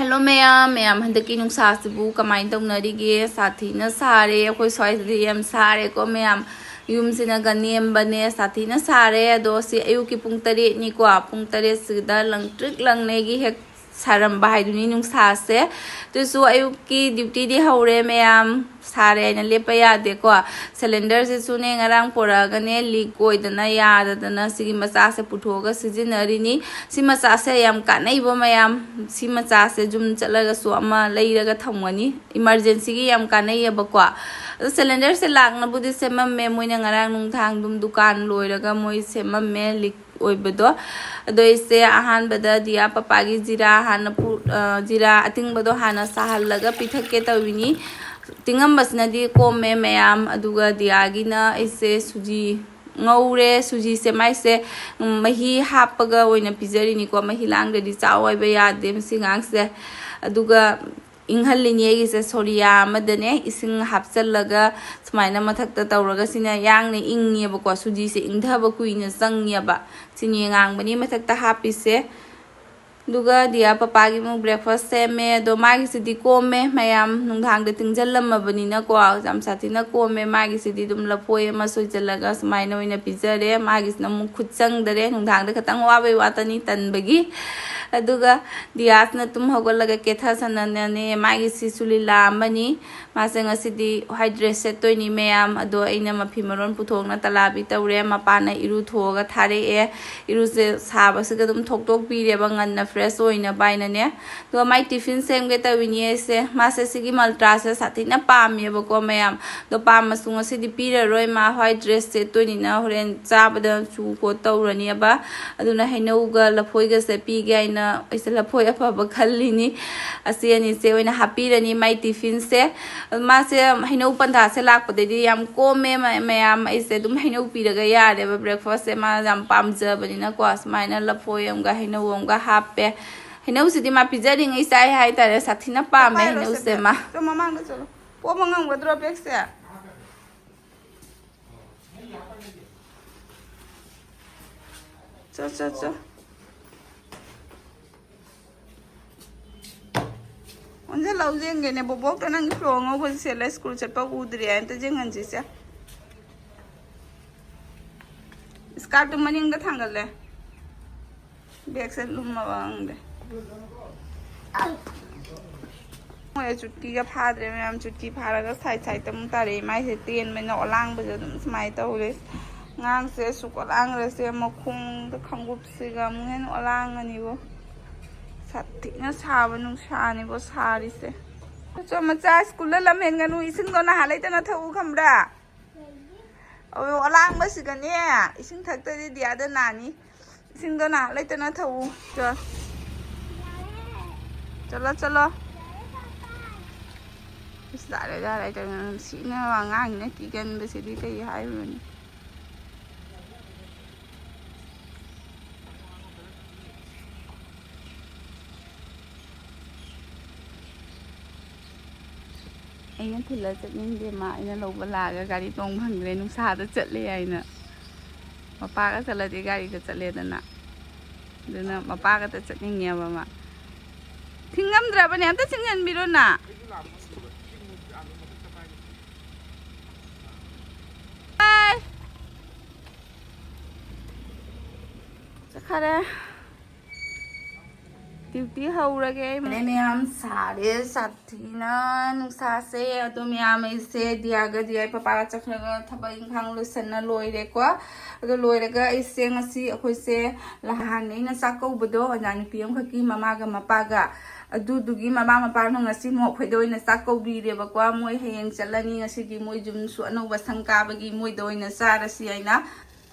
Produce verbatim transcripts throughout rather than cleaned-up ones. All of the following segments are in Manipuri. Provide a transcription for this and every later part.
ꯍꯜꯂꯣ ꯃꯌꯥꯝ, ꯃꯌꯥꯝ ꯍꯟꯗꯛꯀꯤ ꯅꯨꯡꯁꯥꯁꯤꯕꯨ ꯀꯃꯥꯏꯅ ꯇꯧꯅꯔꯤꯒꯦ? ꯁꯥꯊꯤꯅ ꯁꯥꯔꯦ, ꯑꯩꯈꯣꯏ ꯁ꯭ꯋꯥꯏꯗꯗꯤ ꯌꯥꯝ ꯁꯥꯔꯦꯀꯣ ꯃꯌꯥꯝ꯫ ꯌꯨꯝꯁꯤꯅꯒ ꯅꯦꯝꯕꯅꯦ, ꯁꯥꯊꯤꯅ ꯁꯥꯔꯦ꯫ ꯑꯗꯣ ꯁꯤ ꯑꯌꯨꯛꯀꯤ ꯄꯨꯡ ꯇꯔꯦꯠꯅꯤꯀꯣ, ꯄꯨꯡ ꯇꯔꯦꯠꯁꯤꯗ ꯂꯪꯇ꯭ꯔꯤꯛ ꯂꯪꯅꯦꯒꯤ ꯍꯦꯛ ꯁꯥꯔꯝꯕ ꯍꯥꯏꯗꯨꯅꯤ ꯅꯨꯡꯁꯥꯁꯦ꯫ ꯑꯗꯨꯁꯨ ꯑꯌꯨꯛꯀꯤ ꯗ꯭ꯌꯨꯇꯤꯗꯤ ꯍꯧꯔꯦ ꯃꯌꯥꯝ, ꯁꯥꯔꯦ ꯍꯥꯏꯅ ꯂꯦꯞꯄ ꯌꯥꯗꯦꯀꯣ꯫ ꯁꯤꯂꯤꯟꯗꯔꯁꯤꯁꯨꯅꯦ ꯉꯔꯥꯡ ꯄꯣꯔꯛꯑꯒꯅꯦ ꯂꯤꯛ ꯑꯣꯏꯗꯅ ꯌꯥꯗꯗꯅ ꯁꯤꯒꯤ ꯃꯆꯥꯁꯦ ꯄꯨꯊꯣꯛꯑꯒ ꯁꯤꯖꯤꯟꯅꯔꯤꯅꯤ꯫ ꯁꯤ ꯃꯆꯥꯁꯦ ꯌꯥꯝ ꯀꯥꯟꯅꯩꯕ ꯃꯌꯥꯝ꯫ ꯁꯤ ꯃꯆꯥꯁꯦ ꯌꯨꯝ ꯆꯠꯂꯒꯁꯨ ꯑꯃ ꯂꯩꯔꯒ ꯊꯝꯒꯅꯤ, ꯏꯃꯥꯔꯖꯦꯟꯁꯤꯒꯤ ꯌꯥꯝ ꯀꯥꯟꯅꯩꯌꯦꯕꯀꯣ꯫ ꯑꯗꯣ ꯁꯤꯂꯤꯟꯗꯔꯁꯦ ꯂꯥꯛꯅꯕꯨꯗꯤ ꯁꯦꯝꯃꯝꯃꯦ, ꯃꯣꯏꯅ ꯉꯔꯥꯡ ꯅꯨꯡꯗꯥꯡ ꯑꯗꯨꯝ ꯗꯨꯀꯥꯟ ꯂꯣꯏꯔꯒ ꯃꯣꯏ ꯁꯦꯝꯃꯝꯃꯦ ꯂꯤꯛ ꯑꯣꯏꯕꯗꯣ꯫ ꯑꯗꯣ ꯑꯩꯁꯦ ꯑꯍꯥꯟꯕꯗ ꯗꯤꯌꯥ ꯄꯄꯥꯒꯤ ꯖꯤꯔꯥ ꯍꯥꯟꯅ ꯄꯨ-, ꯑ, ꯖꯤꯔꯥ ꯑꯇꯤꯡꯕꯗꯣ ꯍꯥꯟꯅ ꯁꯥꯍꯜꯂꯒ ꯄꯤꯊꯛꯀꯦ ꯇꯧꯔꯤꯅꯤ꯫ ꯇꯤꯡꯉꯝꯕꯁꯤꯅꯗꯤ ꯀꯣꯝꯃꯦ ꯃꯌꯥꯝ꯫ ꯑꯗꯨꯒ ꯗꯤꯌꯥꯒꯤꯅ ꯑꯩꯁꯦ ꯁꯨꯖꯤ ꯉꯧꯔꯦ꯫ ꯁꯨꯖꯤꯁꯦ ꯃꯥꯏꯁꯦ, ꯎꯝ, ꯃꯍꯤ ꯍꯥꯞꯄꯒ ꯑꯣꯏꯅ ꯄꯤꯖꯔꯤꯅꯤꯀꯣ꯫ ꯃꯍꯤ ꯂꯥꯡꯗ꯭ꯔꯗꯤ ꯆꯥꯎ ꯍꯥꯏꯕ ꯌꯥꯗꯦ ꯃꯁꯤ ꯑꯉꯥꯡꯁꯦ꯫ ꯑꯗꯨꯒ ꯏꯪꯍꯜꯂꯤꯅꯤ ꯑꯩꯒꯤꯁꯦ ꯁꯣꯔꯤꯌꯥ ꯑꯃꯗꯅꯦ ꯏꯁꯤꯡ ꯍꯥꯞꯆꯜꯂꯒ ꯁꯨꯃꯥꯏꯅ ꯃꯊꯛꯇ ꯇꯧꯔꯒ꯫ ꯁꯤꯅ ꯌꯥꯡꯅ ꯏꯪꯉꯦꯕꯀꯣ꯫ ꯁꯨꯖꯤꯁꯦ ꯏꯪꯊꯕ ꯀꯨꯏꯅ ꯆꯪꯉꯦꯕ꯫ ꯆꯤꯅꯤ ꯉꯥꯡꯕꯅꯤ ꯃꯊꯛꯇ ꯍꯥꯞꯄꯤꯁꯦ꯫ ꯑꯗꯨꯒ ꯗꯤꯌꯥ ꯄꯄꯥꯒꯤ ꯑꯃꯨꯛ ꯕ꯭ꯔꯦꯛꯐꯥꯁ ꯁꯦꯝꯃꯦ꯫ ꯑꯗꯣ ꯃꯥꯒꯤꯁꯤꯗꯤ ꯀꯣꯝꯃꯦ ꯃꯌꯥꯝ, ꯅꯨꯡꯗꯥꯡꯗ ꯇꯤꯡꯁꯤꯜꯂꯝꯃꯕꯅꯤꯅꯀꯣ꯫ ꯌꯥꯝ ꯁꯥꯊꯤꯅ ꯀꯣꯝꯃꯦ꯫ ꯃꯥꯒꯤꯁꯤꯗꯤ ꯑꯗꯨꯝ ꯂꯐꯣꯏ ꯑꯃ ꯁꯣꯏꯖꯜꯂꯒ ꯁꯨꯃꯥꯏꯅ ꯑꯣꯏꯅ ꯄꯤꯖꯔꯦ꯫ ꯃꯥꯒꯤꯁꯤꯅ ꯑꯃꯨꯛ ꯈꯨꯠ ꯆꯪꯗꯔꯦ, ꯅꯨꯡꯗꯥꯡꯗ ꯈꯇꯪ ꯋꯥꯕꯩ ꯋꯥꯇꯅꯤ, ꯇꯟꯕꯒꯤ꯫ ꯑꯗꯨꯒ ꯗꯤꯌꯥꯁꯅ ꯇꯨꯝ ꯍꯧꯒꯠꯂꯒ ꯀꯦꯊꯁꯅꯅꯅꯦ꯫ ꯃꯥꯒꯤꯁꯤꯁꯨ ꯂꯤꯂꯥ ꯑꯃꯅꯤ꯫ ꯃꯥꯁꯦ ꯉꯁꯤꯗꯤ ꯋꯥꯏꯠ ꯗ꯭ꯔꯦꯁ ꯁꯦꯠꯇꯣꯏꯅꯤ ꯃꯌꯥꯝ꯫ ꯑꯗꯣ ꯑꯩꯅ ꯃꯐꯤ ꯃꯔꯣꯟ ꯄꯨꯊꯣꯛꯅ ꯇꯂꯥꯕꯤ ꯇꯧꯔꯦ꯫ ꯃꯄꯥꯅ ꯏꯔꯨꯊꯣꯛꯑꯒ ꯊꯥꯔꯛꯑꯦ꯫ ꯏꯔꯨꯁꯦ ꯁꯥꯕꯁꯤꯒ ꯑꯗꯨꯝ ꯊꯣꯛꯇꯣꯛꯄꯤꯔꯦꯕ, ꯉꯟꯅ ꯐ꯭ꯔꯦꯁ ꯑꯣꯏꯅꯕ ꯍꯥꯏꯅꯅꯦ꯫ ꯑꯗꯣ ꯃꯥꯏ ꯇꯤꯐꯤꯟ ꯁꯦꯝꯒꯦ ꯇꯧꯔꯤꯅꯤ ꯑꯩꯁꯦ꯫ ꯃꯥꯁꯦ ꯁꯤꯒꯤ ꯃꯜꯇ꯭ꯔꯥꯁꯦ ꯁꯥꯊꯤꯅ ꯄꯥꯝꯃꯦꯕꯀꯣ ꯃꯌꯥꯝ꯫ ꯑꯗꯣ ꯄꯥꯝꯃꯁꯨ ꯉꯁꯤꯗꯤ ꯄꯤꯔꯔꯣꯏ꯫ ꯃꯥ ꯋꯥꯏꯠ ꯗ꯭ꯔꯦꯁ ꯁꯦꯠꯇꯣꯏꯅꯤꯅ ꯍꯣꯔꯦꯟ ꯆꯥꯕꯗ ꯆꯨ ꯈꯣꯠ ꯇꯧꯔꯅꯦꯕ꯫ ꯑꯗꯨꯅ ꯍꯩꯅꯧꯒ ꯂꯐꯣꯏꯒꯁꯦ ꯄꯤꯒꯦ ꯍꯥꯏꯅ ꯑꯩꯁꯦ ꯂꯐꯣꯏ ꯑꯐꯕ ꯈꯜꯂꯤꯅꯤ꯫ ꯑꯁꯤ ꯑꯅꯤꯁꯦ ꯑꯣꯏꯅ ꯍꯥꯞꯄꯤꯔꯅꯤ ꯃꯥꯏ ꯇꯤꯐꯤꯟꯁꯦ꯫ ꯑꯗꯨ ꯃꯥꯁꯦ ꯍꯩꯅꯧ ꯄꯟꯊꯥꯁꯦ ꯂꯥꯛꯄꯗꯩꯗꯤ ꯌꯥꯝ ꯀꯣꯝꯃꯦ ꯃ-, ꯃꯌꯥꯝ꯫ ꯑꯩꯁꯦ ꯑꯗꯨꯝ ꯍꯩꯅꯧ ꯄꯤꯔꯒ ꯌꯥꯔꯦꯕ꯫ ꯕ꯭ꯔꯦꯛꯐꯥꯁꯁꯦ ꯃꯥ ꯌꯥꯝ ꯄꯥꯝꯖꯕꯅꯤꯅꯀꯣ꯫ ꯁꯨꯃꯥꯏꯅ ꯂꯐꯣꯏ ꯑꯃꯒ ꯍꯩꯅꯧ ꯑꯃꯒ ꯍꯥꯞꯄꯦ꯫ ꯍꯩꯅꯧꯁꯤꯗꯤ ꯃꯥ ꯄꯤꯖꯔꯤꯉꯩ ꯆꯥꯏ ꯍꯥꯏꯇꯥꯔꯦ, ꯁꯥꯊꯤꯅ ꯄꯥꯝꯃꯦ ꯄꯥꯏꯔꯣ ꯍꯩꯅꯧꯁꯦ ꯁꯤꯗ꯫ ꯃꯥ꯫ ꯆꯣ, ꯃꯃꯥꯡꯗ ꯆꯠꯂꯣ꯫ ꯄꯣꯝꯕ ꯉꯝꯒꯗ꯭ꯔꯣ ꯕꯦꯛꯁꯦ? ꯆꯣ, ꯆꯣ, ꯆꯣ꯫ ꯍꯧꯖꯤꯛ ꯌꯦꯡꯒꯦꯅꯦ, ꯕꯣꯕꯣꯛꯇ ꯅꯪꯒꯤ ꯐꯤꯔꯣꯜ ꯑꯉꯧꯕꯁꯦ ꯁꯦꯠꯂ ꯁ꯭ꯀꯨꯜ ꯆꯠꯄ ꯎꯗ꯭ꯔꯤ꯫ ꯑꯝꯇ ꯌꯦꯡꯍꯟꯁꯤꯁꯦ꯫ ꯁ꯭ꯀꯥꯔꯠꯇꯨ ꯃꯅꯤꯡꯗ ꯊꯥꯡꯒꯠꯂꯦ꯫ ꯕꯦꯒꯁꯦ ꯂꯨꯝꯃꯕ ꯈꯪꯗꯦ꯫ ꯃꯣꯏ ꯆꯨꯠꯀꯤꯒ ꯐꯥꯗ꯭ꯔꯦ ꯃꯌꯥꯝ꯫ ꯆꯨꯠꯀꯤ ꯐꯥꯔꯒ ꯁꯥꯏꯠ ꯁꯥꯏꯠꯇ ꯑꯃꯨꯛ ꯇꯥꯔꯛꯑꯦ꯫ ꯃꯥꯏꯁꯦ ꯇꯦꯟꯕꯅꯤꯅ ꯑꯣꯂꯥꯡꯕꯁꯦ ꯑꯗꯨꯝ ꯁꯨꯃꯥꯏꯅ ꯇꯧꯔꯦ꯫ ꯑꯉꯥꯡꯁꯦ ꯑꯁꯨꯛ ꯑꯣꯂꯥꯡꯈ꯭ꯔꯁꯦ ꯃꯈꯣꯡꯗ ꯈꯣꯡꯎꯞꯁꯤꯒ ꯑꯃꯨꯛ ꯍꯦꯟꯅ ꯑꯣꯂꯥꯡꯉꯅꯤꯕꯣ꯫ ꯁꯥꯊꯤꯅ ꯁꯥꯕ ꯅꯨꯡꯁꯥꯅꯤꯕꯣ ꯁꯥꯔꯤꯁꯦ꯫ ꯃꯆꯥ ꯁ꯭ꯀꯨꯜꯗ ꯂꯝ ꯍꯦꯟꯒꯅꯨ, ꯏꯁꯤꯡꯗꯣ ꯅꯍꯥꯟ ꯂꯩꯇꯅ ꯊꯛꯎ ꯈꯪꯕ꯭ꯔꯥ? ꯑꯣ, ꯑꯂꯥꯡꯕꯁꯤꯒꯅꯦ ꯏꯁꯤꯡ ꯊꯛꯇꯗꯤ ꯗꯤꯌꯥꯗ ꯅꯥꯅꯤ꯫ ꯏꯁꯤꯡꯗꯣ ꯅꯍꯥꯛ ꯂꯩꯇꯅ ꯊꯛꯎ꯫ ꯆꯣ꯫ ꯆꯠꯂꯣ, ꯆꯠꯂꯣ꯫ ꯑꯁ, ꯌꯥꯔꯦ, ꯌꯥꯔꯦ, ꯀꯩꯅꯣ ꯅꯨꯡꯁꯤꯅ ꯋꯥ ꯉꯥꯡꯉꯤꯅ ꯀꯤꯒꯟꯕꯁꯤꯗꯤ ꯀꯩ ꯍꯥꯏꯔꯨꯔꯅꯤ꯫ ꯑꯩꯅ ꯊꯤꯜꯂ ꯆꯠꯅꯤꯡꯗꯦ ꯃꯥ, ꯑꯩꯅ ꯂꯧꯕ ꯂꯥꯛꯑꯒ ꯒꯥꯔꯤ ꯇꯣꯡ ꯐꯪꯗ꯭ꯔꯦ, ꯅꯨꯡꯁꯥꯗ ꯆꯠꯂꯦ ꯍꯥꯏꯅ꯫ ꯃꯄꯥꯒ ꯆꯠꯂꯗꯤ ꯒꯥꯔꯤꯗ ꯆꯠꯂꯦꯗꯅ, ꯑꯗꯨꯅ ꯃꯄꯥꯒꯇ ꯆꯠꯅꯤꯡꯉꯦꯕ ꯃꯥ꯫ ꯊꯤꯡꯉꯝꯗ꯭ꯔꯕꯅꯦ, ꯑꯝꯇ ꯊꯤꯡꯖꯟꯕꯤꯔꯣꯅ꯫ ꯆꯠꯈꯔꯦ꯫ ꯗ꯭ꯌꯨꯇꯤ ꯍꯧꯔꯒꯦ ꯑꯩ꯫ ꯑꯗꯩ ꯃꯌꯥꯝ ꯁꯥꯔꯦ, ꯁꯥꯊꯤꯅ ꯅꯨꯡꯁꯥꯁꯦ꯫ ꯑꯗꯣ ꯃꯌꯥꯝ ꯑꯩꯁꯦ ꯗꯤꯌꯥꯒ ꯗꯤꯌꯥꯒꯤ ꯄꯄꯥꯒ ꯆꯠꯈ꯭ꯔꯒ ꯊꯕꯛ ꯏꯪꯈꯥꯡ ꯂꯣꯏꯁꯟꯅ ꯂꯣꯏꯔꯦꯀꯣ꯫ ꯑꯗꯣ ꯂꯣꯏꯔꯒ ꯑꯩꯁꯦ ꯉꯁꯤ ꯑꯩꯈꯣꯏꯁꯦ ꯅꯍꯥꯟ ꯑꯩꯅ ꯆꯥꯛ ꯀꯧꯕꯗꯣ ꯑꯣꯖꯥ ꯅꯨꯄꯤ ꯑꯃꯈꯛꯀꯤ ꯃꯃꯥꯒ ꯃꯄꯥꯒ, ꯑꯗꯨꯗꯨꯒꯤ ꯃꯃꯥ ꯃꯄꯥꯅ ꯉꯁꯤ ꯑꯃꯨꯛ ꯑꯩꯈꯣꯏꯗ ꯑꯣꯏꯅ ꯆꯥꯛ ꯀꯧꯕꯤꯔꯦꯕꯀꯣ꯫ ꯃꯣꯏ ꯍꯌꯦꯡ ꯆꯠꯂꯅꯤ, ꯉꯁꯤꯗꯤ ꯃꯣꯏ ꯌꯨꯝꯁꯨ ꯑꯅꯧꯕ ꯁꯪ ꯀꯥꯕꯒꯤ ꯃꯣꯏꯗ ꯑꯣꯏꯅ ꯆꯥꯔꯁꯤ ꯍꯥꯏꯅ꯫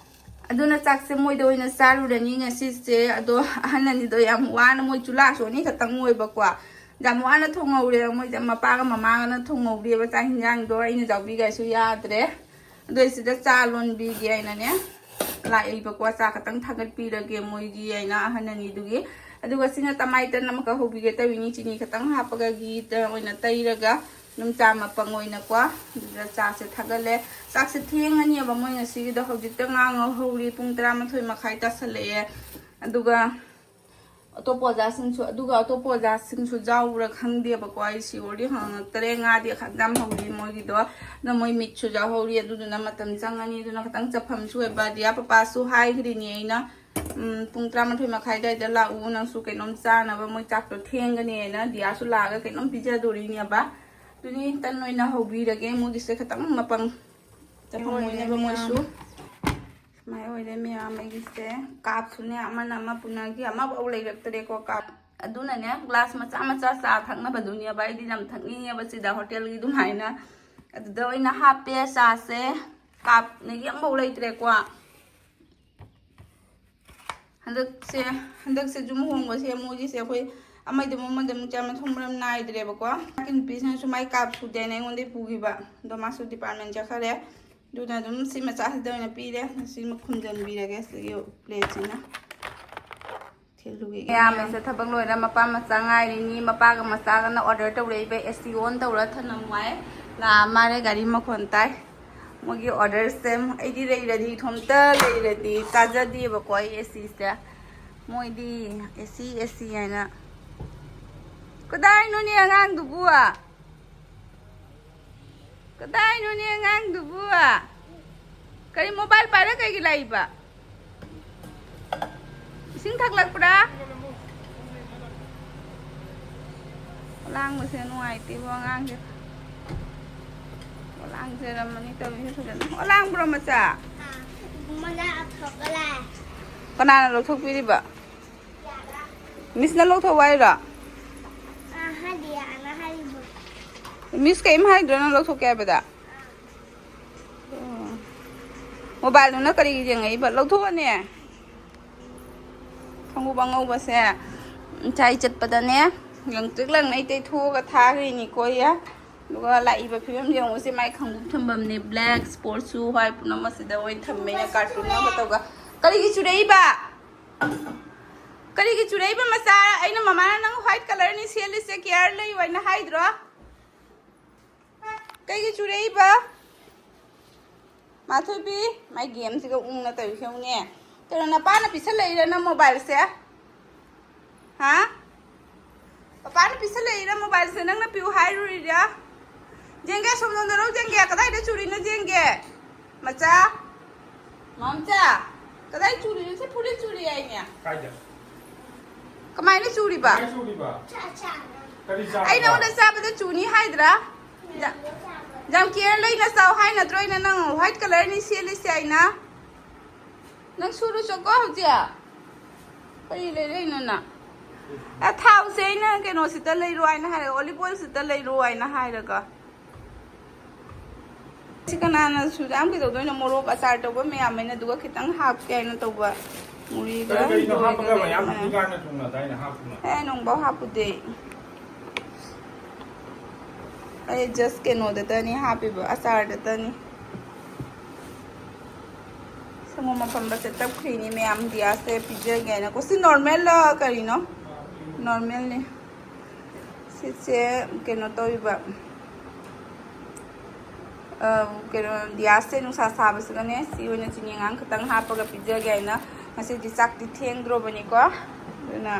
ꯑꯗꯨꯅ ꯆꯥꯛꯁꯦ ꯃꯣꯏꯗ ꯑꯣꯏꯅ ꯆꯥꯔꯨꯔꯅꯤ ꯉꯁꯤꯁꯦ꯫ ꯑꯗꯣ ꯑꯍꯟ ꯑꯅꯤꯗꯣ ꯌꯥꯝ ꯋꯥꯅ, ꯃꯣꯏ ꯆꯨꯂꯥꯁꯨ ꯑꯅꯤ ꯈꯛꯇꯪ ꯑꯣꯏꯕꯀꯣ, ꯌꯥꯝ ꯋꯥꯅ ꯊꯣꯡꯍꯧꯔꯦꯕ꯫ ꯃꯣꯏꯁꯦ ꯃꯄꯥꯒ ꯃꯃꯥꯒꯅ ꯊꯣꯡꯍꯧꯔꯦꯕ ꯆꯥꯛ ꯍꯤꯟꯖꯥꯡꯗꯣ꯫ ꯑꯩꯅ ꯌꯥꯎꯕꯤꯒꯥꯏꯁꯨ ꯌꯥꯗ꯭ꯔꯦ꯫ ꯑꯗꯣ ꯑꯩ ꯁꯤꯗ ꯆꯥ ꯂꯣꯟꯕꯤꯒꯦ ꯍꯥꯏꯅꯅꯦ ꯂꯥꯛꯏꯕꯀꯣ꯫ ꯆꯥ ꯈꯛꯇꯪ ꯊꯥꯒꯠꯄꯤꯔꯒꯦ ꯃꯣꯏꯒꯤ ꯍꯥꯏꯅ, ꯑꯍꯟ ꯑꯅꯤꯗꯨꯒꯤ꯫ ꯑꯗꯨꯒ ꯁꯤꯅ ꯇꯃꯥꯏ ꯇꯟ ꯑꯃꯈꯛ ꯍꯧꯕꯤꯒꯦ ꯇꯧꯔꯤꯅꯤ, ꯆꯤꯅꯤ ꯈꯛꯇꯪ ꯍꯥꯞꯄꯒ ꯘꯤꯗ ꯑꯣꯏꯅ ꯇꯩꯔꯒ ꯑꯗꯨꯝ ꯆꯥ ꯃꯄꯪ ꯑꯣꯏꯅꯀꯣ꯫ ꯑꯗꯨꯗ ꯆꯥꯁꯦ ꯊꯥꯒꯠꯂꯦ꯫ ꯆꯥꯛꯁꯦ ꯊꯦꯡꯉꯅꯦꯕ ꯃꯣꯏ ꯉꯁꯤꯒꯤꯗꯣ꯫ ꯍꯧꯖꯤꯛꯇ ꯉꯥ ꯉꯧꯍꯧꯔꯤ, ꯄꯨꯡ ꯇꯔꯥꯃꯥꯊꯣꯏ ꯃꯈꯥꯏ ꯇꯥꯁꯜꯂꯛꯑꯦ꯫ ꯑꯗꯨꯒ ꯑꯇꯣꯞꯄ ꯑꯣꯖꯥꯁꯤꯡꯁꯨ, ꯑꯗꯨꯒ ꯑꯇꯣꯞꯄ ꯑꯣꯖꯥꯁꯤꯡꯁꯨ ꯌꯥꯎꯕ꯭ꯔꯥ ꯈꯪꯗꯦꯕꯀꯣ, ꯑꯩ ꯁꯤꯌꯣꯔꯗꯤ ꯍꯪꯉꯛꯇꯔꯦ꯫ ꯉꯥꯗꯤ ꯑꯦꯛꯖꯥꯝ ꯍꯧꯔꯤ ꯃꯣꯏꯒꯤꯗꯣ, ꯑꯗꯣ ꯃꯣꯏ ꯃꯤꯠꯁꯨ ꯌꯥꯎꯍꯧꯔꯤ, ꯑꯗꯨꯗꯨꯅ ꯃꯇꯝ ꯆꯪꯉꯅꯤ꯫ ꯑꯗꯨꯅ ꯈꯤꯇꯪ ꯆꯠꯐꯝꯁꯨ ꯑꯣꯏꯕ꯫ ꯗꯤꯌꯥ ꯄꯄꯥꯁꯨ ꯍꯥꯏꯈ꯭ꯔꯤꯅꯦ ꯑꯩꯅ, ꯎꯝ, ꯄꯨꯡ ꯇꯔꯥꯃꯥꯊꯣꯏ ꯃꯈꯥꯏ ꯑꯗꯨꯋꯥꯏꯗ ꯂꯥꯛꯎ, ꯅꯪꯁꯨ ꯀꯩꯅꯣꯝ ꯆꯥꯅꯕ, ꯃꯣꯏ ꯆꯥꯛꯇꯣ ꯊꯦꯡꯒꯅꯤꯅ꯫ ꯗꯤꯌꯥꯁꯨ ꯂꯥꯛꯑꯒ ꯀꯩꯅꯣꯝ ꯄꯤꯖꯗꯣꯔꯤꯅꯦꯕ꯫ ꯑꯗꯨꯅꯤ, ꯇꯟ ꯑꯣꯏꯅ ꯍꯧꯕꯤꯔꯒꯦ꯫ ꯃꯣꯏꯒꯤꯁꯦ ꯈꯤꯇꯪ ꯃꯄꯪ ꯆꯠꯐꯝ ꯑꯣꯏꯅꯕ ꯃꯣꯏꯁꯨ꯫ ꯁꯨꯃꯥꯏꯅ ꯑꯣꯏꯔꯦ ꯃꯌꯥꯝ ꯑꯩꯒꯤꯁꯦ꯫ ꯀꯥꯞꯁꯨꯅꯦ, ꯑꯃꯅ ꯑꯃ ꯄꯨꯅꯈꯤ, ꯑꯃꯐꯥꯎ ꯂꯩꯔꯛꯇ꯭ꯔꯦꯀꯣ ꯀꯥꯞ꯫ ꯑꯗꯨꯅꯅꯦ, ꯒ꯭ꯂꯥꯁ ꯃꯆꯥ ꯃꯆꯥ ꯆꯥ ꯊꯛꯅꯕꯗꯨꯅꯦꯕ ꯑꯩꯗꯤ ꯌꯥꯝ ꯊꯛꯅꯤꯡꯉꯦꯕ ꯁꯤꯗ, ꯍꯣꯇꯦꯜꯒꯤ ꯑꯗꯨꯃꯥꯏꯅ꯫ ꯑꯗꯨꯗ ꯑꯣꯏꯅ ꯍꯥꯞꯄꯦ ꯆꯥꯁꯦ꯫ ꯀꯥꯞꯅꯒꯤ ꯑꯃꯐꯥꯎ ꯂꯩꯇ꯭ꯔꯦꯀꯣ꯫ ꯍꯟꯗꯛꯁꯦ, ꯍꯟꯗꯛꯁꯦ ꯌꯨꯝ ꯍꯣꯡꯕꯁꯦ ꯃꯣꯏꯒꯤꯁꯦ ꯑꯩꯈꯣꯏ ꯑꯃꯗ ꯑꯃꯨꯛ, ꯑꯃꯗ ꯑꯃꯨꯛ ꯆꯥ ꯃꯊꯣꯡ ꯃꯔꯝ ꯅꯥꯏꯗ꯭ꯔꯦꯕꯀꯣ꯫ ꯃꯥꯒꯤ ꯅꯨꯄꯤꯁꯤꯅꯁꯨ ꯃꯥꯏ ꯀꯥꯞ ꯁꯨꯗꯦꯅ ꯑꯩꯉꯣꯟꯗꯩ ꯄꯨꯈꯤꯕ, ꯑꯗꯣ ꯃꯥꯁꯨ ꯗꯤꯄꯥꯔꯠꯃꯦꯟ ꯆꯠꯈꯔꯦ꯫ ꯑꯗꯨꯅ ꯑꯗꯨꯝ ꯁꯤ ꯃꯆꯥꯁꯤꯗ ꯑꯣꯏꯅ ꯄꯤꯔꯦ꯫ ꯁꯤꯃ ꯈꯨꯝꯖꯤꯟꯕꯤꯔꯒꯦ ꯁꯤꯒꯤ ꯄ꯭ꯂꯦꯠꯁꯤꯅ꯫ ꯊꯤꯜꯂꯨꯒꯦ꯫ ꯃꯌꯥꯝ ꯑꯃꯁꯦ ꯊꯕꯛ ꯂꯣꯏꯔ ꯃꯄꯥ ꯃꯆꯥ ꯉꯥꯏꯔꯤꯅꯤ꯫ ꯃꯄꯥꯒ ꯃꯆꯥꯒꯅ ꯑꯣꯔꯗꯔ ꯇꯧꯔꯛꯏꯕ, ꯑꯦ ꯁꯤ ꯑꯣꯟ ꯇꯧꯔ ꯊꯅꯝꯃꯨ ꯍꯥꯏ꯫ ꯂꯥꯛꯑ ꯃꯥꯜꯂꯦ, ꯒꯥꯔꯤ ꯃꯈꯣꯟ ꯇꯥꯏ꯫ ꯃꯣꯏꯒꯤ ꯑꯣꯔꯗꯔꯁꯦ ꯑꯩꯗꯤ ꯂꯩꯔꯗꯤ, ꯏꯊꯣꯝꯇ ꯂꯩꯔꯗꯤ ꯇꯥꯖꯗꯦꯕꯀꯣ ꯑꯩ ꯑꯦ ꯁꯤꯁꯦ꯫ ꯃꯣꯏꯗꯤ ꯑꯦ ꯁꯤ, ꯑꯦ ꯁꯤ ꯍꯥꯏꯅ꯫ ꯀꯗꯥꯏꯅꯣꯅꯦ ꯑꯉꯥꯡꯗꯨꯕꯨ? ꯀꯗꯥꯏꯅꯣꯅꯦ ꯑꯉꯥꯡꯗꯨꯕꯨ? ꯀꯔꯤ ꯃꯣꯕꯥꯏꯜ ꯄꯥꯏꯔ ꯀꯩꯒꯤ ꯂꯥꯛꯏꯕ? ꯏꯁꯤꯡ ꯊꯛꯂꯛꯄ꯭ꯔꯥ? ꯑꯣꯂꯥꯡꯕꯁꯦ ꯅꯨꯡꯉꯥꯏꯇꯦꯕꯣ ꯑꯉꯥꯡꯁꯦ꯫ ꯑꯣꯂꯥꯡꯖꯔꯝꯃꯅꯤ ꯇꯧꯔꯤꯁꯦ ꯐꯖꯅ꯫ ꯑꯣꯂꯥꯡꯕ꯭ꯔꯣ ꯃꯆꯥ? ꯃꯅꯥ ꯑꯐꯕ ꯂꯥꯛꯑꯦ꯫ ꯀꯅꯥꯅ ꯂꯧꯊꯣꯛꯄꯤꯔꯤꯕ? ꯃꯤꯁꯅ ꯂꯧꯊꯣꯛꯎ ꯍꯥꯏꯔꯣ? ꯑꯥ, ꯍꯥꯏꯗꯤ ꯌꯥꯅ ꯍꯥꯏꯔꯤꯕ꯫ ꯃꯤꯁ ꯀꯔꯤꯝ ꯍꯥꯏꯗ꯭ꯔꯣ ꯅꯪ ꯂꯧꯊꯣꯛꯀꯦ ꯍꯥꯏꯕꯗ? ꯑꯣ꯫ ꯃꯣꯕꯥꯏꯜꯗꯨꯅ ꯀꯔꯤꯒꯤ ꯌꯦꯡꯉꯛꯏꯕ? ꯂꯧꯊꯣꯛꯑꯅꯦ꯫ ꯈꯣꯡꯎꯞ ꯑꯉꯧꯕꯁꯦ ꯉꯁꯥꯏ ꯆꯠꯄꯗꯅꯦ, ꯂꯪꯇ꯭ꯔꯤꯛ ꯂꯪꯅ ꯑꯩ ꯇꯩꯊꯣꯛꯑꯒ ꯊꯥꯈ꯭ꯔꯤꯅꯤꯀꯣ ꯑꯩ꯫ ꯑꯗꯨꯒ ꯂꯥꯛꯏꯕ ꯐꯤꯕꯝ ꯌꯦꯡꯉꯨꯁꯦ, ꯃꯥꯏ ꯈꯣꯡꯎꯞ ꯊꯝꯐꯝꯅꯦ, ꯕ꯭ꯂꯦꯛ ꯁ꯭ꯄꯣꯔꯠ ꯁꯨ ꯍꯥꯏ ꯄꯨꯝꯅꯃꯛ ꯑꯁꯤꯗ ꯑꯣꯏꯅ ꯊꯝꯃꯦꯅ ꯀꯥꯔꯇꯨꯟ ꯑꯃꯒ ꯇꯧꯒ꯫ ꯀꯔꯤꯒꯤ ꯆꯨꯔꯛꯏꯕ? ꯀꯔꯤꯒꯤ ꯆꯨꯔꯛꯏꯕ ꯃꯆꯥ? ꯑꯩꯅ ꯃꯃꯥꯅ ꯅꯪ ꯋꯥꯏꯠ ꯀꯂꯔꯅꯤ ꯁꯦꯠꯂꯤꯁꯦ, ꯀꯦꯌꯔ ꯂꯩꯌꯨ ꯍꯥꯏꯅ ꯍꯥꯏꯗ꯭ꯔꯣ? ꯀꯩꯒꯤ ꯆꯨꯔꯛꯏꯕ? ꯃꯥꯊꯣꯏꯕꯤ, ꯃꯥꯏ ꯒꯦꯝꯁꯤꯒ ꯎꯪꯅ ꯇꯧꯔꯤꯁꯦ ꯌꯦꯡꯉꯨꯅꯦ꯫ ꯀꯩꯅꯣ, ꯅꯄꯥꯅ ꯄꯤꯁꯜꯂꯛꯏꯔ ꯅꯪ ꯃꯣꯕꯥꯏꯜꯁꯦ? ꯍꯥ? ꯄꯄꯥꯅ ꯄꯤꯁꯜꯂꯛꯏꯔ ꯃꯣꯕꯥꯏꯜꯁꯦ? ꯅꯪꯅ ꯄꯤꯌꯨ ꯍꯥꯏꯔꯨꯔꯤꯔ? ꯌꯦꯡꯒꯦ, ꯁꯣꯝꯗꯣꯝꯗ ꯂꯧ ꯌꯦꯡꯒꯦ꯫ ꯀꯗꯥꯏꯗ ꯆꯨꯔꯤꯅꯣ ꯌꯦꯡꯒꯦ꯫ ꯃꯆꯥ, ꯃꯝꯆꯥ, ꯀꯗꯥꯏ ꯆꯨꯔꯤꯅꯣ? ꯁꯤ ꯐꯨꯔꯤꯠ ꯆꯨꯔꯤ ꯍꯥꯏꯅꯦ꯫ ꯀꯥꯏꯗ? ꯀꯃꯥꯏꯅ ꯆꯨꯔꯤꯕ? ꯀꯃꯥꯏ ꯆꯨꯔꯤꯕ? ꯀꯔꯤ ꯆꯥꯕ? ꯑꯩ ꯅꯉꯣꯟꯗ ꯆꯥꯕꯗ ꯆꯨꯅꯤ ꯍꯥꯏꯗ꯭ꯔꯥ? ꯌꯥꯝ ꯀꯦꯌꯔ ꯂꯩꯅ ꯆꯥꯎ ꯍꯥꯏ ꯅꯠꯇ꯭ꯔꯣ ꯑꯩꯅ ꯅꯪ ꯋꯥꯏꯠ ꯀꯂꯔꯅꯤ ꯁꯦꯠꯂꯤꯁꯦ ꯑꯩꯅ? ꯅꯪ ꯁꯨꯔꯨ ꯆꯣꯀꯣ ꯍꯧꯖꯤꯛ꯫ ꯀꯔꯤ ꯂꯩꯔꯛꯏꯅꯣ ꯅꯪ? ꯑ, ꯊꯥꯎꯁꯦ ꯑꯩꯅ ꯀꯩꯅꯣꯁꯤꯗ ꯂꯩꯔꯣ ꯍꯥꯏꯅ ꯍꯥꯏꯔꯒ, ꯑꯣꯂꯤꯚ ꯑꯣꯏꯜꯁꯤꯗ ꯂꯩꯔꯣ ꯍꯥꯏꯅ ꯍꯥꯏꯔꯒ꯫ ꯁꯤ ꯀꯅꯥꯅ ꯁꯨꯖꯥꯝ ꯀꯩꯗꯧꯗꯣꯏꯅꯣ? ꯃꯣꯔꯣꯛ ꯑꯆꯥꯔ ꯇꯧꯕ ꯃꯌꯥꯝ ꯑꯩꯅ ꯑꯗꯨꯒ ꯈꯤꯇꯪ ꯍꯥꯞꯀꯦ ꯍꯥꯏꯅ ꯇꯧꯕ꯫ ꯃꯨꯔꯤꯒ ꯀꯔꯤ ꯀꯔꯤꯅꯣ ꯍꯥꯞꯄꯒ ꯂꯣꯏꯔꯒ ꯃꯌꯥꯝ ꯑ꯫ ꯍꯧꯖꯤꯛꯀꯥꯟꯅ ꯊꯣꯡꯅꯗꯥꯏꯅꯦ ꯍꯥꯞꯄꯨꯅ? ꯑꯦ, ꯅꯣꯡꯐꯥꯎ ꯍꯥꯞꯄꯨꯗꯦ꯫ ꯑꯩ just ꯀꯩꯅꯣꯗꯇꯅꯤ ꯍꯥꯞꯄꯤꯕ, ꯑꯆꯥꯔꯗꯇꯅꯤ꯫ ꯁꯪꯒꯣꯝ ꯑꯐꯝꯕꯁꯦ ꯇꯞꯈ꯭ꯔꯤꯅꯤ ꯃꯌꯥꯝ, ꯗꯤꯌꯥꯁꯦ ꯄꯤꯖꯒꯦꯅꯀꯣ꯫ ꯁꯤ ꯅꯣꯔꯃꯦꯜꯂ ꯀꯔꯤꯅꯣ? ꯅꯣꯔꯃꯦꯜꯅꯤ꯫ ꯁꯤꯁꯦ ꯀꯩꯅꯣ ꯇꯧꯔꯤꯕ, ꯑ, ꯀꯩꯅꯣ, ꯗꯤꯌꯥꯁꯦ ꯅꯨꯡꯁꯥ ꯁꯥꯕꯁꯤꯒꯅꯦ, ꯁꯤ ꯑꯣꯏꯅ ꯆꯤꯅꯤ ꯑꯉꯥꯡ ꯈꯤꯇꯪ ꯍꯥꯞꯄꯒ ꯄꯤꯖꯒꯦ ꯍꯥꯏꯅ꯫ ꯉꯁꯤꯗꯤ ꯆꯥꯛꯇꯤ ꯊꯦꯡꯗ꯭ꯔꯣꯕꯅꯤꯀꯣ, ꯑꯗꯨꯅ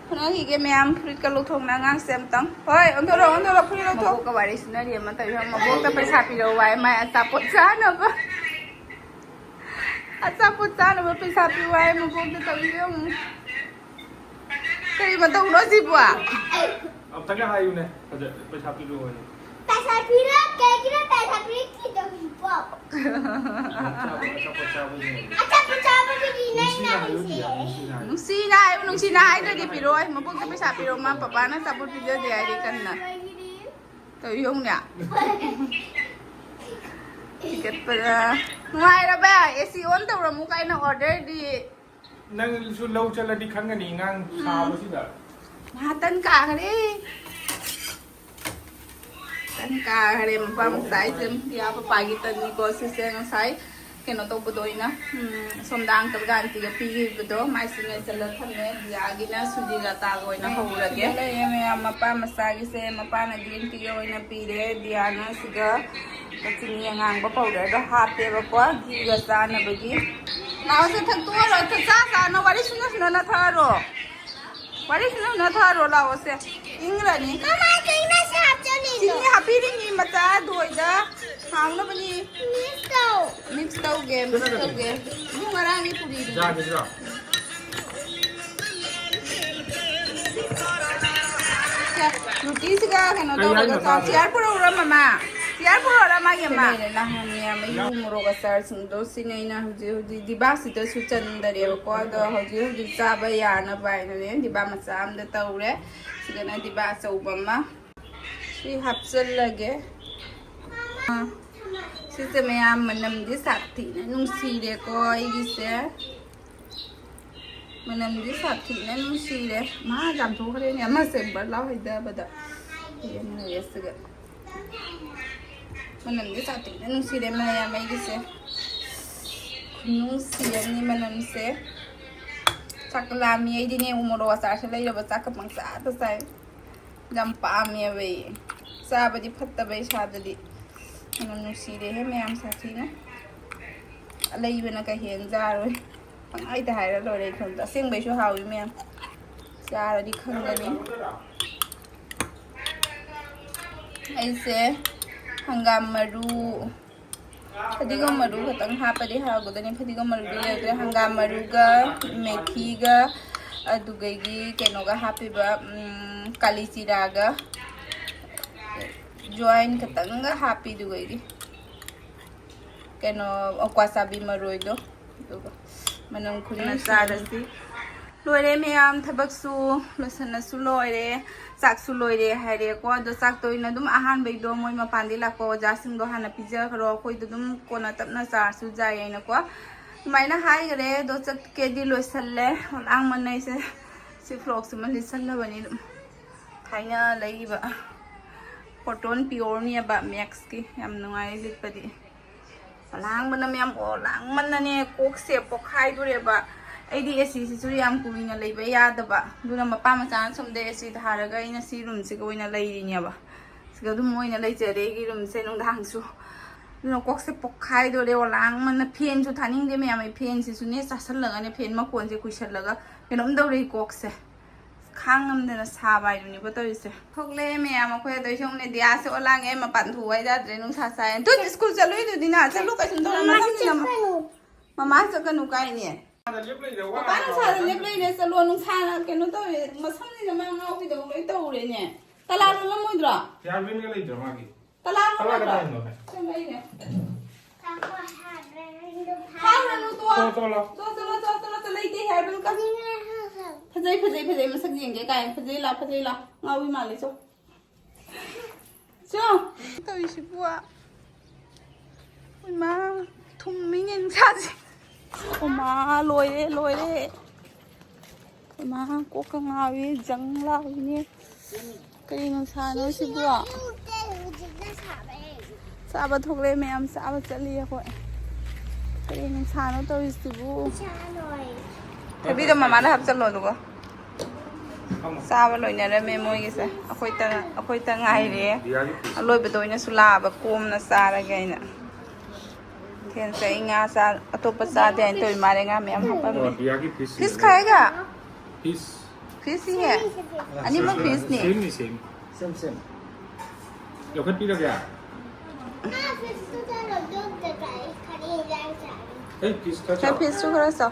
ꯍꯣꯠꯅꯈꯤꯒꯦ ꯃꯌꯥꯝ꯫ ꯐꯨꯔꯤꯠꯀ ꯂꯧꯊꯣꯛꯅ ꯑꯉꯥꯡꯁꯦ ꯑꯝꯇꯪ꯫ ꯍꯣꯏ, ꯑꯣꯟꯊꯣꯔꯛꯑꯣ, ꯑꯣꯟꯊꯣꯔꯛꯑꯣ, ꯐꯨꯔꯤꯠ ꯂꯧꯊꯣꯛ꯫ ꯃꯕꯣꯛꯀ ꯋꯥꯔꯤ ꯁꯤꯟꯅꯔꯤ ꯑꯃ ꯇꯧꯔꯤ꯫ ꯃꯕꯣꯛꯇ ꯄꯩꯁꯥ ꯄꯤꯔꯛꯑꯣ ꯍꯥꯏ, ꯃꯥꯏ ꯑꯆꯥꯄꯣꯠ ꯆꯥꯅꯕ꯫ ꯑꯆꯥꯄꯣꯠ ꯆꯥꯅꯕ ꯄꯩꯁꯥ ꯄꯤꯌꯨ ꯍꯥꯏ ꯃꯕꯣꯛꯇ ꯇꯧꯔꯤ ꯌꯦꯡꯉꯨ꯫ ꯀꯔꯤ ꯃꯇꯧꯅꯣ ꯁꯤꯕꯣ? ꯑꯝꯇꯒ ꯍꯥꯏꯌꯨꯅꯦ, ꯐꯖ-, ꯄꯩꯁꯥ ꯄꯤꯔꯛꯑꯣꯅꯦ꯫ ꯄꯩꯁꯥ ꯄꯤꯔꯛ-, ꯀꯩꯒꯤꯅꯣ ꯄꯩꯁꯥ ꯄꯤꯔꯛꯈꯤꯗꯧꯔꯤꯕꯣ? ꯑꯆꯥꯄꯣꯠ, ꯑꯆꯥꯄꯣꯠ ꯆꯥꯕꯒꯤꯅꯦ꯫ ꯑꯆꯥꯄꯣꯠ ꯆꯥꯕꯒꯤꯗꯤ ꯅꯪ ꯅꯨꯡꯁꯤꯅ ꯍꯥꯏꯌꯨ, ꯅꯥꯔꯤꯁꯦ꯫ ꯗꯤꯌꯥ, ꯅꯨꯡꯁꯤꯅ ꯍꯥꯏꯌꯨ꯫ ꯅꯨꯡꯁꯤꯅ ꯍꯥꯏꯌꯨ, ꯅꯨꯡꯁꯤꯅ ꯍꯥꯏꯗ꯭ꯔꯗꯤ ꯄꯤꯔꯛꯑꯣꯏ꯫ ꯃꯕꯣꯛꯇ ꯄꯩꯁꯥ ꯄꯤꯔꯛꯑꯣ, ꯃꯥ ꯄꯄꯥꯅ ꯑꯆꯥꯄꯣꯠ ꯄꯤꯖꯗꯦ ꯍꯥꯏꯔꯤ ꯀꯟꯅ꯫ ꯇꯧ ꯌꯦꯡꯉꯨꯅꯦ꯫ ꯊꯤꯒꯠꯄꯗ꯫ ꯅꯨꯡꯉꯥꯏꯔꯕ? ꯑꯦ ꯁꯤ ꯑꯣꯟ ꯇꯧꯔꯝꯃꯨ ꯀꯥꯏꯅ ꯑꯣꯔꯗꯔꯗꯤ꯫ ꯅꯪꯁꯨ ꯂꯧ ꯆꯠꯂꯗꯤ ꯈꯪꯒꯅꯤ ꯑꯉꯥꯡ ꯎꯝ꯫ ꯁꯥꯕꯁꯤꯗ꯫ ꯃꯥ ꯇꯟ ꯀꯥꯈꯔꯦ꯫ ꯇꯟ ꯀꯥꯈꯔꯦ ꯃꯄꯥ ꯃꯆꯥ ꯍꯥꯏꯁꯦ꯫ ꯌꯥ ꯄꯄꯥꯒꯤ ꯇꯟꯅꯤꯀꯣ ꯁꯤꯁꯦ ꯉꯁꯥꯏ꯫ ꯀꯩꯅꯣ ꯇꯧꯕꯗꯣ ꯑꯩꯅ, ꯎꯝ, ꯁꯣꯝꯗ ꯑꯪꯀꯜꯒ ꯑꯥꯟꯇꯤꯒ ꯄꯤꯈꯤꯕꯗꯣ, ꯃꯥꯏꯁꯤꯅ ꯆꯠꯂ ꯊꯝꯃꯦ꯫ ꯗꯤꯌꯥꯒꯤꯅ ꯁꯨꯖꯤ ꯂꯇꯥꯒ ꯑꯣꯏꯅ ꯍꯧꯔꯒꯦ꯫ ꯁꯤꯗ ꯂꯩꯔꯦ ꯃꯌꯥꯝ, ꯃꯄꯥ ꯃꯆꯥꯒꯤꯁꯦ, ꯃꯄꯥꯅ ꯒ꯭ꯔꯤꯟ ꯇꯤꯒ ꯑꯣꯏꯅ ꯄꯤꯔꯦ, ꯗꯤꯌꯥꯅ ꯁꯤꯗ ꯆꯤꯅꯤ ꯑꯉꯥꯡꯕ ꯄꯥꯎꯗꯔꯗꯣ ꯍꯥꯞꯄꯦꯕꯀꯣ, ꯘꯤꯒ ꯆꯥꯅꯕꯒꯤ꯫ ꯂꯥꯛꯑꯣꯁꯦ, ꯊꯛꯇꯣꯛꯑꯔꯣ, ꯊꯛ- ꯆꯥ ꯆꯥꯅꯣ, ꯋꯥꯔꯤ ꯁꯨꯅ ꯁꯨꯅꯅ ꯊꯛꯑꯔꯣ꯫ ꯋꯥꯔꯤ ꯁꯨꯅ ꯁꯨꯅ ꯊꯛꯑꯔꯣ, ꯂꯥꯛꯑꯣꯁꯦ꯫ ꯏꯪꯈ꯭ꯔꯅꯤ꯫ ꯃꯃꯥ, ꯀꯩꯅꯣ ꯁꯤ ꯍꯥꯞꯆꯜꯂꯤꯗꯣ? ꯆꯤꯅꯤ ꯍꯥꯞꯄꯤꯔꯤꯅꯤ, ꯃꯆꯥ ꯗꯣꯏꯗ ꯍꯥꯎꯅꯕꯅꯤ꯫ ꯃꯤꯛꯁ ꯇꯧ꯫ ꯃꯤꯛꯁ ꯇꯧꯒꯦ, ꯃꯤꯛꯁ ꯇꯧꯒꯦ꯫ ꯏꯕꯨꯡ ꯉꯔꯥꯡꯒꯤ ꯄꯨꯔꯤꯗꯨꯅꯤ꯫ ꯌꯥꯒꯤꯗ꯭ꯔꯣ? ꯁꯦ, ꯔꯨꯇꯤꯁꯤꯒ ꯀꯩꯅꯣ ꯀꯩ ꯇꯧꯕꯗꯣ ꯍꯥꯏꯅꯣ ꯆꯥꯎ꯫ ꯇꯥꯗ꯭ꯔꯦ꯫ ꯆꯤꯌꯥꯔ ꯄꯨꯔꯛꯎꯔꯣ, ꯃꯃꯥ? ꯆꯤꯌꯥꯔ ꯄꯨꯔꯛꯎꯔ, ꯃꯥꯒꯤ ꯑꯃ? ꯁꯤꯅꯦ ꯅꯍꯥꯟ ꯃꯌꯥꯝ ꯑꯩ ꯎ ꯃꯣꯔꯣꯛ ꯑꯆꯥꯔꯁꯤꯡꯗꯣ ꯁꯤꯅꯦ ꯑꯩꯅ ꯍꯧꯖꯤꯛ, ꯍꯧꯖꯤꯛ ꯗꯤꯕꯥꯁꯤꯗꯁꯨ ꯆꯟꯗꯔꯦꯕꯀꯣ꯫ ꯑꯗꯣ ꯍꯧꯖꯤꯛ, ꯍꯧꯖꯤꯛ ꯆꯥꯕ ꯌꯥꯅꯕ ꯍꯥꯏꯅꯅꯦ ꯗꯤꯕꯥ ꯃꯆꯥ ꯑꯃꯗ ꯇꯧꯔꯦ꯫ ꯁꯤꯗꯅ ꯗꯤꯕꯥ ꯑꯆꯧꯕ ꯑꯃ ꯁꯤ ꯍꯥꯞꯆꯜꯂꯒꯦ꯫ ꯑꯥ, ꯁꯤꯁꯦ ꯃꯌꯥꯝ ꯃꯅꯝꯗꯤ ꯁꯥꯊꯤꯅ ꯅꯨꯡꯁꯤꯔꯦꯀꯣ ꯑꯩꯒꯤꯁꯦ꯫ ꯃꯅꯝꯗꯤ ꯁꯥꯊꯤꯅ ꯅꯨꯡꯁꯤꯔꯦ꯫ ꯃꯥ ꯆꯥꯝꯊꯣꯛꯈ꯭ꯔꯦꯅꯦ꯫ ꯑꯃꯁꯦ ꯕꯔ ꯂꯥꯎ ꯍꯩꯊꯕꯗ꯫ ꯌꯦꯡꯉꯨꯔꯦ ꯁꯤꯒ꯫ ꯃꯅꯝꯗꯤ ꯁꯥꯊꯤꯅ ꯅꯨꯡꯁꯤꯔꯦ ꯃꯌꯥꯝ ꯑꯩꯒꯤꯁꯦ꯫ ꯈꯨꯅꯨꯡꯁꯤ ꯑꯃꯅꯤ ꯃꯅꯝꯁꯦ꯫ ꯆꯥꯛ ꯂꯥꯝꯃꯤ ꯑꯩꯗꯤꯅꯦ꯫ ꯎ ꯃꯣꯔꯣꯛ ꯑꯆꯥꯔꯁꯦ ꯂꯩꯔꯕ ꯆꯥꯛꯀ ꯄꯪꯆꯥꯗ ꯆꯥꯏ꯫ ꯌꯥꯝ ꯄꯥꯝꯃꯦꯕ ꯑꯩ꯫ ꯆꯥꯕꯗꯤ ꯐꯠꯇꯕ ꯏꯁꯥꯗꯗꯤ꯫ ꯃꯅꯝ ꯅꯨꯡꯁꯤꯔꯦꯍꯦ ꯃꯌꯥꯝ ꯁꯥꯊꯤꯅ꯫ ꯑꯂꯩꯕꯅ ꯀꯩ ꯍꯦꯟ ꯆꯥꯔꯣꯏ꯫ ꯄꯪꯍꯥꯏꯗ ꯍꯥꯏꯔ ꯂꯣꯏꯔꯦ ꯏꯊꯣꯝꯇ꯫ ꯑꯁꯦꯡꯕꯩꯁꯨ ꯍꯥꯎꯏ ꯃꯌꯥꯝ꯫ ꯆꯥꯔꯗꯤ ꯈꯪꯒꯅꯤ꯫ ꯑꯩꯁꯦ ꯍꯪꯒꯥꯝ ꯃꯔꯨ, ꯐꯗꯤꯒꯣꯝ ꯃꯔꯨ ꯈꯛꯇꯪ ꯍꯥꯞꯄꯗꯤ ꯍꯥꯎꯒꯗꯅꯤ꯫ ꯐꯗꯤꯒꯣꯝ ꯃꯔꯨꯗꯤ ꯂꯩꯇ꯭ꯔꯦ꯫ ꯍꯪꯒꯥꯝ ꯃꯔꯨꯒ, ꯃꯦꯊꯤꯒ, ꯑꯗꯨꯗꯒꯤ ꯀꯩꯅꯣꯒ ꯍꯥꯞꯄꯤꯕ, ꯎꯝ, ꯀꯥꯂꯤ ꯆꯤꯔꯥꯒ, ꯖ꯭ꯋꯥꯏꯟ ꯈꯛꯇꯪꯒ ꯍꯥꯞꯄꯤ꯫ ꯑꯗꯨꯗꯒꯤ ꯀꯩꯅꯣ, ꯋꯥꯁꯥꯕꯤ ꯃꯔꯣꯏꯗꯣ, ꯑꯗꯨꯒ ꯃꯅꯝ ꯈꯨꯅ ꯆꯥꯔꯁꯤ꯫ ꯂꯣꯏꯔꯦ ꯃꯌꯥꯝ, ꯊꯕꯛꯁꯨ ꯂꯣꯏꯁꯤꯟꯅꯁꯨ ꯂꯣꯏꯔꯦ, ꯆꯥꯛꯁꯨ ꯂꯣꯏꯔꯦ ꯍꯥꯏꯔꯦꯀꯣ꯫ ꯑꯗꯣ ꯆꯥꯛꯇ ꯑꯣꯏꯅ ꯑꯗꯨꯝ ꯑꯍꯥꯟꯕꯩꯗꯣ ꯃꯣꯏ ꯃꯄꯥꯟꯗꯩ ꯂꯥꯛꯄ ꯑꯣꯖꯥꯁꯤꯡꯗꯣ ꯍꯥꯟꯅ ꯄꯤꯖꯈ꯭ꯔꯣ, ꯑꯩꯈꯣꯏꯗꯣ ꯑꯗꯨꯝ ꯀꯣꯟꯅ ꯇꯞꯅ ꯆꯥꯔꯁꯨ ꯌꯥꯏ ꯍꯥꯏꯅꯀꯣ ꯑꯗꯨꯃꯥꯏꯅ ꯍꯥꯏꯈꯔꯦ꯫ ꯑꯗꯣ ꯆꯠꯀꯦꯗꯤ ꯂꯣꯏꯁꯜꯂꯦ꯫ ꯂꯥꯡꯃꯟꯅ ꯑꯩꯁꯦ ꯁꯤ ꯐ꯭ꯔꯣꯛꯁꯤꯃ ꯂꯤꯠꯁꯜꯂꯕꯅꯤ꯫ ꯑꯗꯨꯝ ꯊꯥꯏꯅ ꯂꯩꯈꯤꯕ ꯀꯣꯇꯣꯟ ꯄꯤꯌꯣꯔꯅꯦꯕ, ꯃꯦꯛꯁꯀꯤ꯫ ꯌꯥꯝ ꯅꯨꯡꯉꯥꯏ ꯂꯤꯠꯄꯗꯤ꯫ ꯑꯣꯂꯥꯡꯕꯅ ꯃꯌꯥꯝ, ꯑꯣꯂꯥꯡꯃꯟꯅꯅꯦ ꯀꯣꯛꯁꯦ ꯄꯣꯛꯈꯥꯏꯗꯣꯔꯦꯕ꯫ ꯑꯩꯗꯤ ꯑꯦ ꯁꯤꯁꯤꯁꯨ ꯌꯥꯝ ꯀꯨꯏꯅ ꯂꯩꯕ ꯌꯥꯗꯕ, ꯑꯗꯨꯅ ꯃꯄꯥ ꯃꯆꯥꯅ ꯁꯣꯝꯗ ꯑꯦ ꯁꯤ ꯊꯥꯔꯒ ꯑꯩꯅ ꯁꯤ ꯔꯨꯝꯁꯤꯒ ꯑꯣꯏꯅ ꯂꯩꯔꯤꯅꯦꯕ꯫ ꯁꯤꯗ ꯑꯗꯨꯝ ꯑꯣꯏꯅ ꯂꯩꯖꯔꯦ ꯑꯩꯒꯤ ꯔꯨꯝꯁꯦ ꯅꯨꯡꯗꯥꯡꯁꯨ꯫ ꯑꯗꯨꯅ ꯀꯣꯛꯁꯦ ꯄꯣꯛꯈꯥꯏꯗꯣꯔꯦ꯫ ꯑꯣꯂꯥꯡꯃꯟꯅ ꯐꯦꯟꯁꯨ ꯊꯥꯅꯤꯡꯗꯦ ꯃꯌꯥꯝ꯫ ꯑꯩ ꯐꯦꯟꯁꯤꯁꯨꯅꯦ ꯆꯥꯁꯜꯂꯒꯅꯦ, ꯐꯦꯟ ꯃꯈꯣꯟꯁꯦ ꯀꯨꯏꯁꯜꯂꯒ ꯀꯩꯅꯣꯝ ꯇꯧꯔꯦ ꯀꯣꯛꯁꯦ꯫ ꯈꯥꯡ ꯉꯝꯗꯅ ꯁꯥꯕ ꯍꯥꯏꯗꯨꯅꯤꯀꯣ ꯇꯧꯔꯤꯁꯦ꯫ ꯊꯣꯛꯂꯛꯑꯦ ꯃꯌꯥꯝ꯫ ꯑꯩꯈꯣꯏ ꯑꯗꯩ ꯁꯣꯝꯅꯦ ꯗꯤꯌꯥꯁꯦ ꯑꯣꯂꯥꯡꯉꯦ꯫ ꯃꯄꯥꯟ ꯊꯣꯛꯎ ꯍꯥꯏ ꯌꯥꯗ꯭ꯔꯦ, ꯅꯨꯡꯁꯥ ꯁꯥꯏ꯫ ꯇꯨ ꯁ꯭ꯀꯨꯜ ꯆꯠꯂꯨꯏꯗꯨꯗꯤ ꯅ ꯆꯠꯂꯨ ꯀꯩꯁꯨꯝ ꯇꯧꯔꯣꯏ꯫ ꯃꯃꯥ ꯃꯊꯪꯒꯤ ꯅꯃ- ꯆꯠꯀꯅꯨ꯫ ꯃꯃꯥ ꯆꯠꯀꯅꯨ ꯀꯥꯏꯅꯦ꯫ ꯃꯄꯥ ꯅꯨꯡꯁꯥꯗ ꯂꯦꯞ ꯂꯩꯔꯦ꯫ ꯆꯠꯂꯣ, ꯅꯨꯡꯁꯥꯅ ꯀꯩꯅꯣ ꯇꯧꯔꯦ꯫ ꯃꯁꯝꯁꯤꯅ ꯃꯥ ꯉꯥꯎꯈꯤꯗꯧ ꯂꯣꯏ ꯇꯧꯔꯦꯅꯦ꯫ ꯇꯂꯥ ꯂꯣꯜꯂꯝꯃꯣꯏꯗ꯭ꯔꯣ? ꯌꯥꯔꯃꯦꯟꯒ ꯂꯩꯇ꯭ꯔꯣ ꯃꯥꯒꯤ? ꯇꯂꯥ ꯀꯗꯥꯏ ꯂꯣꯜꯂꯝꯃꯣꯏꯗ꯭ꯔꯣ? ꯀꯗꯥꯏꯅꯣꯅꯦ? ꯁꯨꯝ ꯂꯩꯅꯦ꯫ ꯍꯥꯏꯔꯨꯔꯅꯨ, ꯇꯣ꯫ ꯆꯣ, ꯆꯣ, ꯂꯥꯎ꯫ ꯆꯣ, ꯆꯣ, ꯆꯣ, ꯆꯣ, ꯆꯣ, ꯂꯩꯇꯦ ꯍꯥꯏꯕ ꯀ-, ꯐꯖꯩ, ꯐꯖꯩ, ꯐꯖꯩ, ꯃꯁꯛ ꯌꯦꯡꯒꯦ ꯀꯥꯏꯅ꯫ ꯐꯖꯩ ꯂꯥꯎ, ꯐꯖꯩ ꯂꯥꯎ꯫ ꯉꯥꯎꯕꯤ ꯃꯥꯜꯂꯦ, ꯆꯣ꯫ ꯆꯣ꯫ ꯇꯧꯔꯤꯁꯤꯕꯨ? ꯏꯃꯥ, ꯊꯨꯝꯃꯤꯅꯦ ꯅꯨꯡꯁꯥꯁꯦ꯫ ꯑꯣꯃꯥ, ꯂꯣꯏꯔꯦ, ꯂꯣꯏꯔꯦ꯫ ꯏꯃꯥ, ꯀꯣꯛꯀ ꯉꯥꯎꯏ, ꯖꯪ ꯂꯥꯎꯏꯅꯦ꯫ ꯀꯔꯤ ꯅꯨꯡꯁꯥꯅꯣ ꯁꯤꯕꯨ? ꯆꯥꯕ ꯊꯣꯛꯂꯛꯑꯦ ꯃꯌꯥꯝ, ꯆꯥꯕ ꯆꯠꯂꯤ ꯑꯩꯈꯣꯏ꯫ ꯀꯔꯤ ꯅꯨꯡꯁꯥꯅꯣ ꯇꯧꯔꯤꯁꯤꯕꯨ? ꯊꯕꯤꯗꯣ ꯃꯃꯥꯗ ꯍꯥꯞꯆꯜꯂꯣ ꯑꯗꯨꯒ꯫ ꯆꯥꯕ ꯂꯣꯏꯅꯔꯝꯃꯦ ꯃꯣꯏꯒꯤꯁꯦ꯫ ꯑꯩꯈꯣꯏꯇ, ꯑꯩꯈꯣꯏꯇ ꯉꯥꯏꯔꯦ꯫ ꯑꯂꯣꯏꯕꯗ ꯑꯣꯏꯅꯁꯨ ꯂꯥꯛꯑꯕ, ꯀꯣꯝꯅ ꯆꯥꯔꯒꯦ ꯍꯥꯏꯅ꯫ ꯊꯦꯟꯁꯦ ꯑꯩ ꯉꯥ ꯆꯥ-, ꯑꯇꯣꯞꯄ ꯆꯥꯗꯦ ꯍꯥꯏꯅ ꯇꯧꯔꯤ ꯃꯥꯜꯂꯦ꯫ ꯉꯥ ꯃꯌꯥꯝ ꯍꯥꯞꯄꯝꯃꯦ꯫ ꯑꯣ, ꯗꯤꯌꯥꯒꯤ ꯐꯤꯁ ꯐꯤꯁ ꯁꯤꯡꯖꯨ꯫ ꯈꯥꯏꯒ? ꯐꯤꯁ꯫ ꯐꯤꯁ ꯁꯤꯡꯉꯦ? ꯑꯅꯤꯃꯛ ꯐꯤꯁꯅꯤ꯫ ꯁꯦꯝꯅꯤ, ꯁꯦꯝꯅꯤ꯫ ꯁꯦꯝ, ꯁꯦꯝ꯫ ꯂꯧꯈꯠꯄꯤꯔꯒꯦ? ꯑꯩ ꯐꯤꯁ ꯈꯔ ꯅꯪ ꯆꯥꯎ꯫ ꯐꯤꯁꯁꯨ ꯈꯔ ꯆꯥꯎ꯫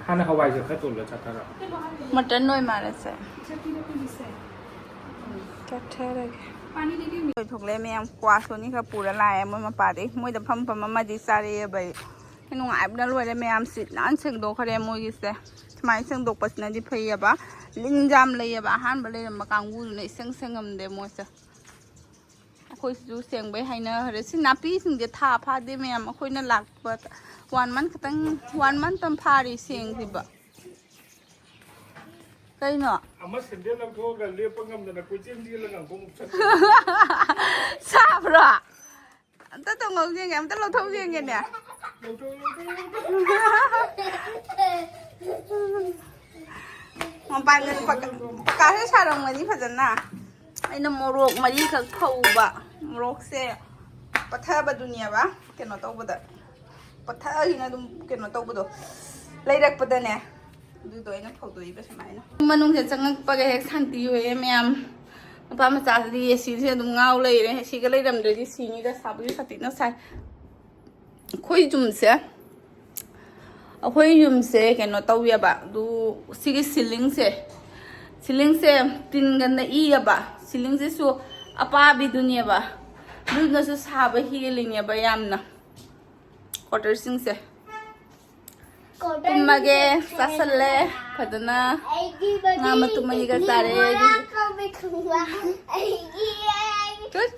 ꯍꯥꯟꯅ ꯍꯋꯥꯏꯁꯦ ꯈꯔ ꯇꯣꯜꯂ ꯆꯥꯊꯔꯣ꯫ ꯃꯇꯟ ꯑꯣꯏ ꯃꯥꯜꯂꯦ ꯁꯦ꯫ ꯆꯠꯊꯔꯒꯦ꯫ ꯂꯣꯏꯊꯣꯛꯂꯦ ꯃꯌꯥꯝ, ꯀ꯭ꯋꯥꯁꯣꯅꯤ ꯈꯔ ꯄꯨꯔ ꯂꯥꯛꯑꯦ ꯃꯣꯏ ꯃꯄꯥꯗꯩ꯫ ꯃꯣꯏꯗ ꯐꯝ ꯐꯝ ꯑꯃꯗꯤ ꯆꯥꯔꯛꯑꯦꯕ ꯑꯩ꯫ ꯅꯨꯡꯉꯥꯏꯕꯅ ꯂꯣꯏꯔꯦ ꯃꯌꯥꯝ, ꯁꯤꯠ ꯅꯥꯟ ꯁꯦꯡꯗꯣꯛꯈ꯭ꯔꯦ ꯃꯣꯏꯒꯤꯁꯦ꯫ ꯁꯨꯃꯥꯏꯅ ꯁꯦꯡꯗꯣꯛꯄꯁꯤꯅꯗꯤ ꯐꯩꯌꯦꯕ꯫ ꯂꯤꯟ ꯌꯥꯝ ꯂꯩꯌꯦꯕ, ꯑꯍꯥꯟꯕ ꯂꯩꯔꯝꯕ ꯀꯥꯡꯕꯨꯗꯨꯅ ꯏꯁꯦꯡ ꯁꯦꯡꯉꯝꯗꯦ ꯃꯣꯏꯁꯦ꯫ ꯑꯩꯈꯣꯏꯁꯤꯁꯨ ꯁꯦꯡꯕꯩ ꯍꯥꯏꯅꯈ꯭ꯔꯦ꯫ ꯁꯤ ꯅꯥꯄꯤꯁꯤꯡꯁꯦ ꯊꯥ ꯐꯥꯗꯦ ꯃꯌꯥꯝ, ꯑꯩꯈꯣꯏꯅ ꯂꯥꯛꯄ ꯋꯥꯟ ꯃꯟ ꯈꯛꯇꯪ, ꯋꯥꯟ ꯃꯟ ꯇꯪ ꯐꯥꯔꯤ ꯁꯦꯡꯗ꯭ꯔꯤꯕ꯫ ꯀꯩꯅꯣ? ꯑꯃ ꯁꯦꯟꯗꯦꯜ ꯂꯧꯊꯣꯛꯑꯒ ꯂꯦꯞꯄ ꯉꯝꯗꯅ ꯀꯣꯏꯆꯦꯟ ꯆꯦꯜꯂꯒ ꯑꯃꯨꯛ ꯆꯠꯄ꯫ ꯁꯥꯕ꯭ꯔꯣ? ꯑꯝꯇ ꯇꯣꯡꯍꯧ ꯌꯦꯡꯒꯦ, ꯑꯝꯇ ꯂꯧꯊꯣꯛ ꯌꯦꯡꯒꯦꯅꯦ꯫ ꯂꯧꯊꯣꯛ, ꯂꯧꯊꯣꯛ, ꯂꯧꯊꯣꯛ꯫ ꯃꯄꯥꯟꯒ ꯄꯀꯥ-, ꯄꯀꯥꯁꯦ ꯁꯥꯔꯝꯒꯅꯤ ꯐꯖꯅ꯫ ꯑꯩꯅ ꯃꯣꯔꯣꯛ ꯃꯔꯤꯈꯛ ꯐꯧꯕ꯫ ꯃꯣꯔꯣꯛꯁꯦ ꯄꯠꯊꯕꯗꯨꯅꯦꯕ, ꯀꯩꯅꯣ ꯇꯧꯕꯗ, ꯄꯠꯊꯈꯤꯅ ꯑꯗꯨꯝ ꯀꯩꯅꯣ ꯇꯧꯕꯗꯣ, ꯂꯩꯔꯛꯄꯗꯅꯦ꯫ ꯑꯗꯨꯗꯣ ꯑꯩꯅ ꯐꯧꯗꯣꯛꯏꯕ ꯁꯨꯃꯥꯏꯅ꯫ ꯃꯅꯨꯡꯁꯦ ꯆꯪꯉꯛꯄꯒ ꯍꯦꯛ ꯁꯥꯟꯇꯤ ꯑꯣꯏꯌꯦ ꯃꯌꯥꯝ꯫ ꯅꯨꯄꯥ ꯃꯆꯥꯁꯤꯗꯤ ꯑꯦ ꯁꯤꯁꯦ ꯑꯗꯨꯝ ꯉꯥꯎ ꯂꯩꯔꯦ꯫ ꯑꯦ ꯁꯤꯒ ꯂꯩꯔꯝꯗ꯭ꯔꯗꯤ ꯁꯤꯅꯤꯗ, ꯁꯥꯕꯒꯤ ꯁꯥꯇꯤꯛꯅ ꯁꯥꯏ꯫ ꯑꯩꯈꯣꯏ ꯌꯨꯝꯁꯦ, ꯑꯩꯈꯣꯏ ꯌꯨꯝꯁꯦ ꯀꯩꯅꯣ ꯇꯧꯋꯦꯕ, ꯑꯗꯨ ꯁꯤꯒꯤ ꯁꯤꯂꯤꯡꯁꯦ, ꯁꯤꯂꯤꯡꯁꯦ ꯇꯤꯟꯒ ꯅꯛꯏꯌꯦꯕ꯫ ꯁꯤꯂꯤꯡꯁꯤꯁꯨ ꯑꯄꯥꯕꯤꯗꯨꯅꯦꯕ, ꯑꯗꯨꯅꯁꯨ ꯁꯥꯕ ꯍꯦꯜꯂꯤꯅꯦꯕ ꯌꯥꯝꯅ꯫ ꯀ꯭ꯋꯥꯇꯔꯁꯤꯡꯁꯦ ꯇꯨꯝꯃꯒꯦ, ꯆꯥꯁꯜꯂꯦ ꯐꯖꯅ꯫ ꯉꯥ ꯃꯇꯨꯝ ꯑꯅꯤꯒ ꯆꯥꯔꯦ ꯑꯩꯗꯤ꯫ ꯇꯨꯠ!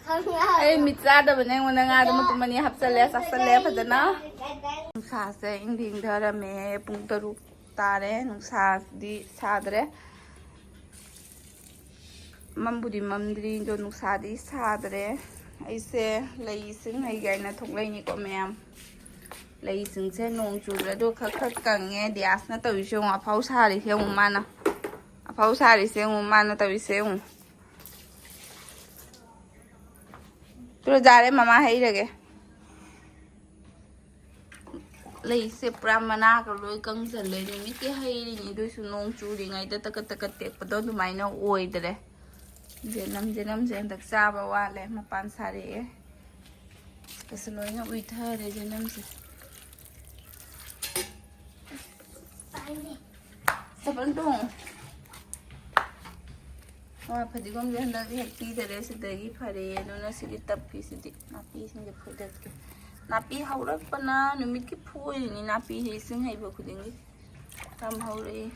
ꯑꯩ ꯃꯤꯠ ꯆꯥꯗꯕꯅꯦ, ꯑꯩꯉꯣꯟꯗ ꯉꯥꯗꯣ ꯃꯇꯨꯝ ꯑꯅꯤ ꯍꯥꯞꯆꯜꯂꯦ, ꯆꯥꯁꯜꯂꯦ ꯐꯖꯅ꯫ ꯅꯨꯡꯁꯥꯁꯦ ꯏꯪꯗꯤ ꯏꯪꯊꯔꯝꯃꯦ, ꯄꯨꯡ ꯇꯔꯨꯛ ꯇꯥꯔꯦ꯫ ꯅꯨꯡꯁꯥꯗꯤ ꯁꯥꯗ꯭ꯔꯦ꯫ ꯃꯝꯕꯨꯗꯤ ꯃꯝꯗ꯭ꯔꯤ, ꯑꯗꯣ ꯅꯨꯡꯁꯥꯗꯤ ꯁꯥꯗ꯭ꯔꯦ꯫ ꯑꯩꯁꯦ ꯂꯩ ꯏꯁꯤꯡ ꯍꯩꯒꯦ ꯍꯥꯏꯅ ꯊꯣꯛꯂꯛꯏꯅꯤꯀꯣ ꯃꯌꯥꯝ꯫ ꯂꯩꯁꯤꯡꯁꯦ ꯅꯣꯡ ꯆꯨꯕꯗ ꯑꯗꯨ ꯈꯔ ꯈꯔ ꯀꯪꯉꯦ꯫ ꯗꯤꯌꯥꯁꯅ ꯇꯧꯔꯤꯁꯦ ꯌꯦꯡꯉꯨ, ꯑꯐꯥꯎ ꯁꯥꯔꯤꯁꯦ ꯌꯦꯡꯉꯨ ꯃꯥꯅ꯫ ꯑꯐꯥꯎ ꯁꯥꯔꯤꯁꯦ ꯌꯦꯡꯉꯨ, ꯃꯥꯅ ꯇꯧꯔꯤꯁꯦ ꯌꯦꯡꯉꯨ꯫ ꯇꯨ ꯌꯥꯔꯦ, ꯃꯃꯥ ꯍꯩꯔꯒꯦ꯫ ꯂꯩꯁꯦ ꯄꯨꯔꯥ ꯃꯅꯥꯒ ꯂꯣꯏ ꯀꯪꯁꯜꯂꯦ꯫ ꯅꯨꯃꯤꯠꯀꯤ ꯍꯩꯔꯤꯅꯤ, ꯑꯗꯨꯏꯁꯨ ꯅꯣꯡ ꯆꯨꯔꯤꯉꯩꯗ ꯇꯀꯠ ꯇꯀꯠ ꯇꯦꯛꯄꯗꯣ ꯑꯗꯨꯃꯥꯏꯅ ꯑꯣꯏꯗ꯭ꯔꯦ꯫ ꯖꯦꯅꯝ, ꯖꯦꯅꯝꯁꯦ ꯍꯟꯗꯛ ꯆꯥꯕ ꯋꯥꯠꯂꯦ, ꯃꯄꯥꯟ ꯁꯥꯔꯛꯑꯦ꯫ ꯀꯁꯨ ꯂꯣꯏꯅ ꯎꯏꯊꯔꯦ ꯖꯦꯅꯝꯁꯦ꯫ ꯆꯄꯜ ꯇꯣꯡꯉꯨ꯫ ꯑꯥ, ꯐꯗꯤꯒꯣꯝꯁꯦ ꯍꯟꯗꯛ ꯍꯦꯛ ꯄꯤꯗꯔꯦ, ꯁꯤꯗꯒꯤ ꯐꯔꯦ꯫ ꯑꯗꯨꯅ ꯁꯤꯒꯤ ꯇꯞꯀꯤꯁꯤꯗꯤ ꯅꯥꯄꯤꯁꯤꯡꯁꯦ ꯐꯣꯏꯗꯠꯀꯦ꯫ ꯅꯥꯄꯤ ꯍꯧꯔꯛꯄꯅ ꯅꯨꯃꯤꯠꯀꯤ ꯐꯣꯏꯔꯤꯅꯤ, ꯅꯥꯄꯤꯁꯦ ꯏꯁꯤꯡ ꯍꯩꯕ ꯈꯨꯗꯤꯡꯒꯤ ꯌꯥꯝ ꯍꯧꯔꯛꯏ꯫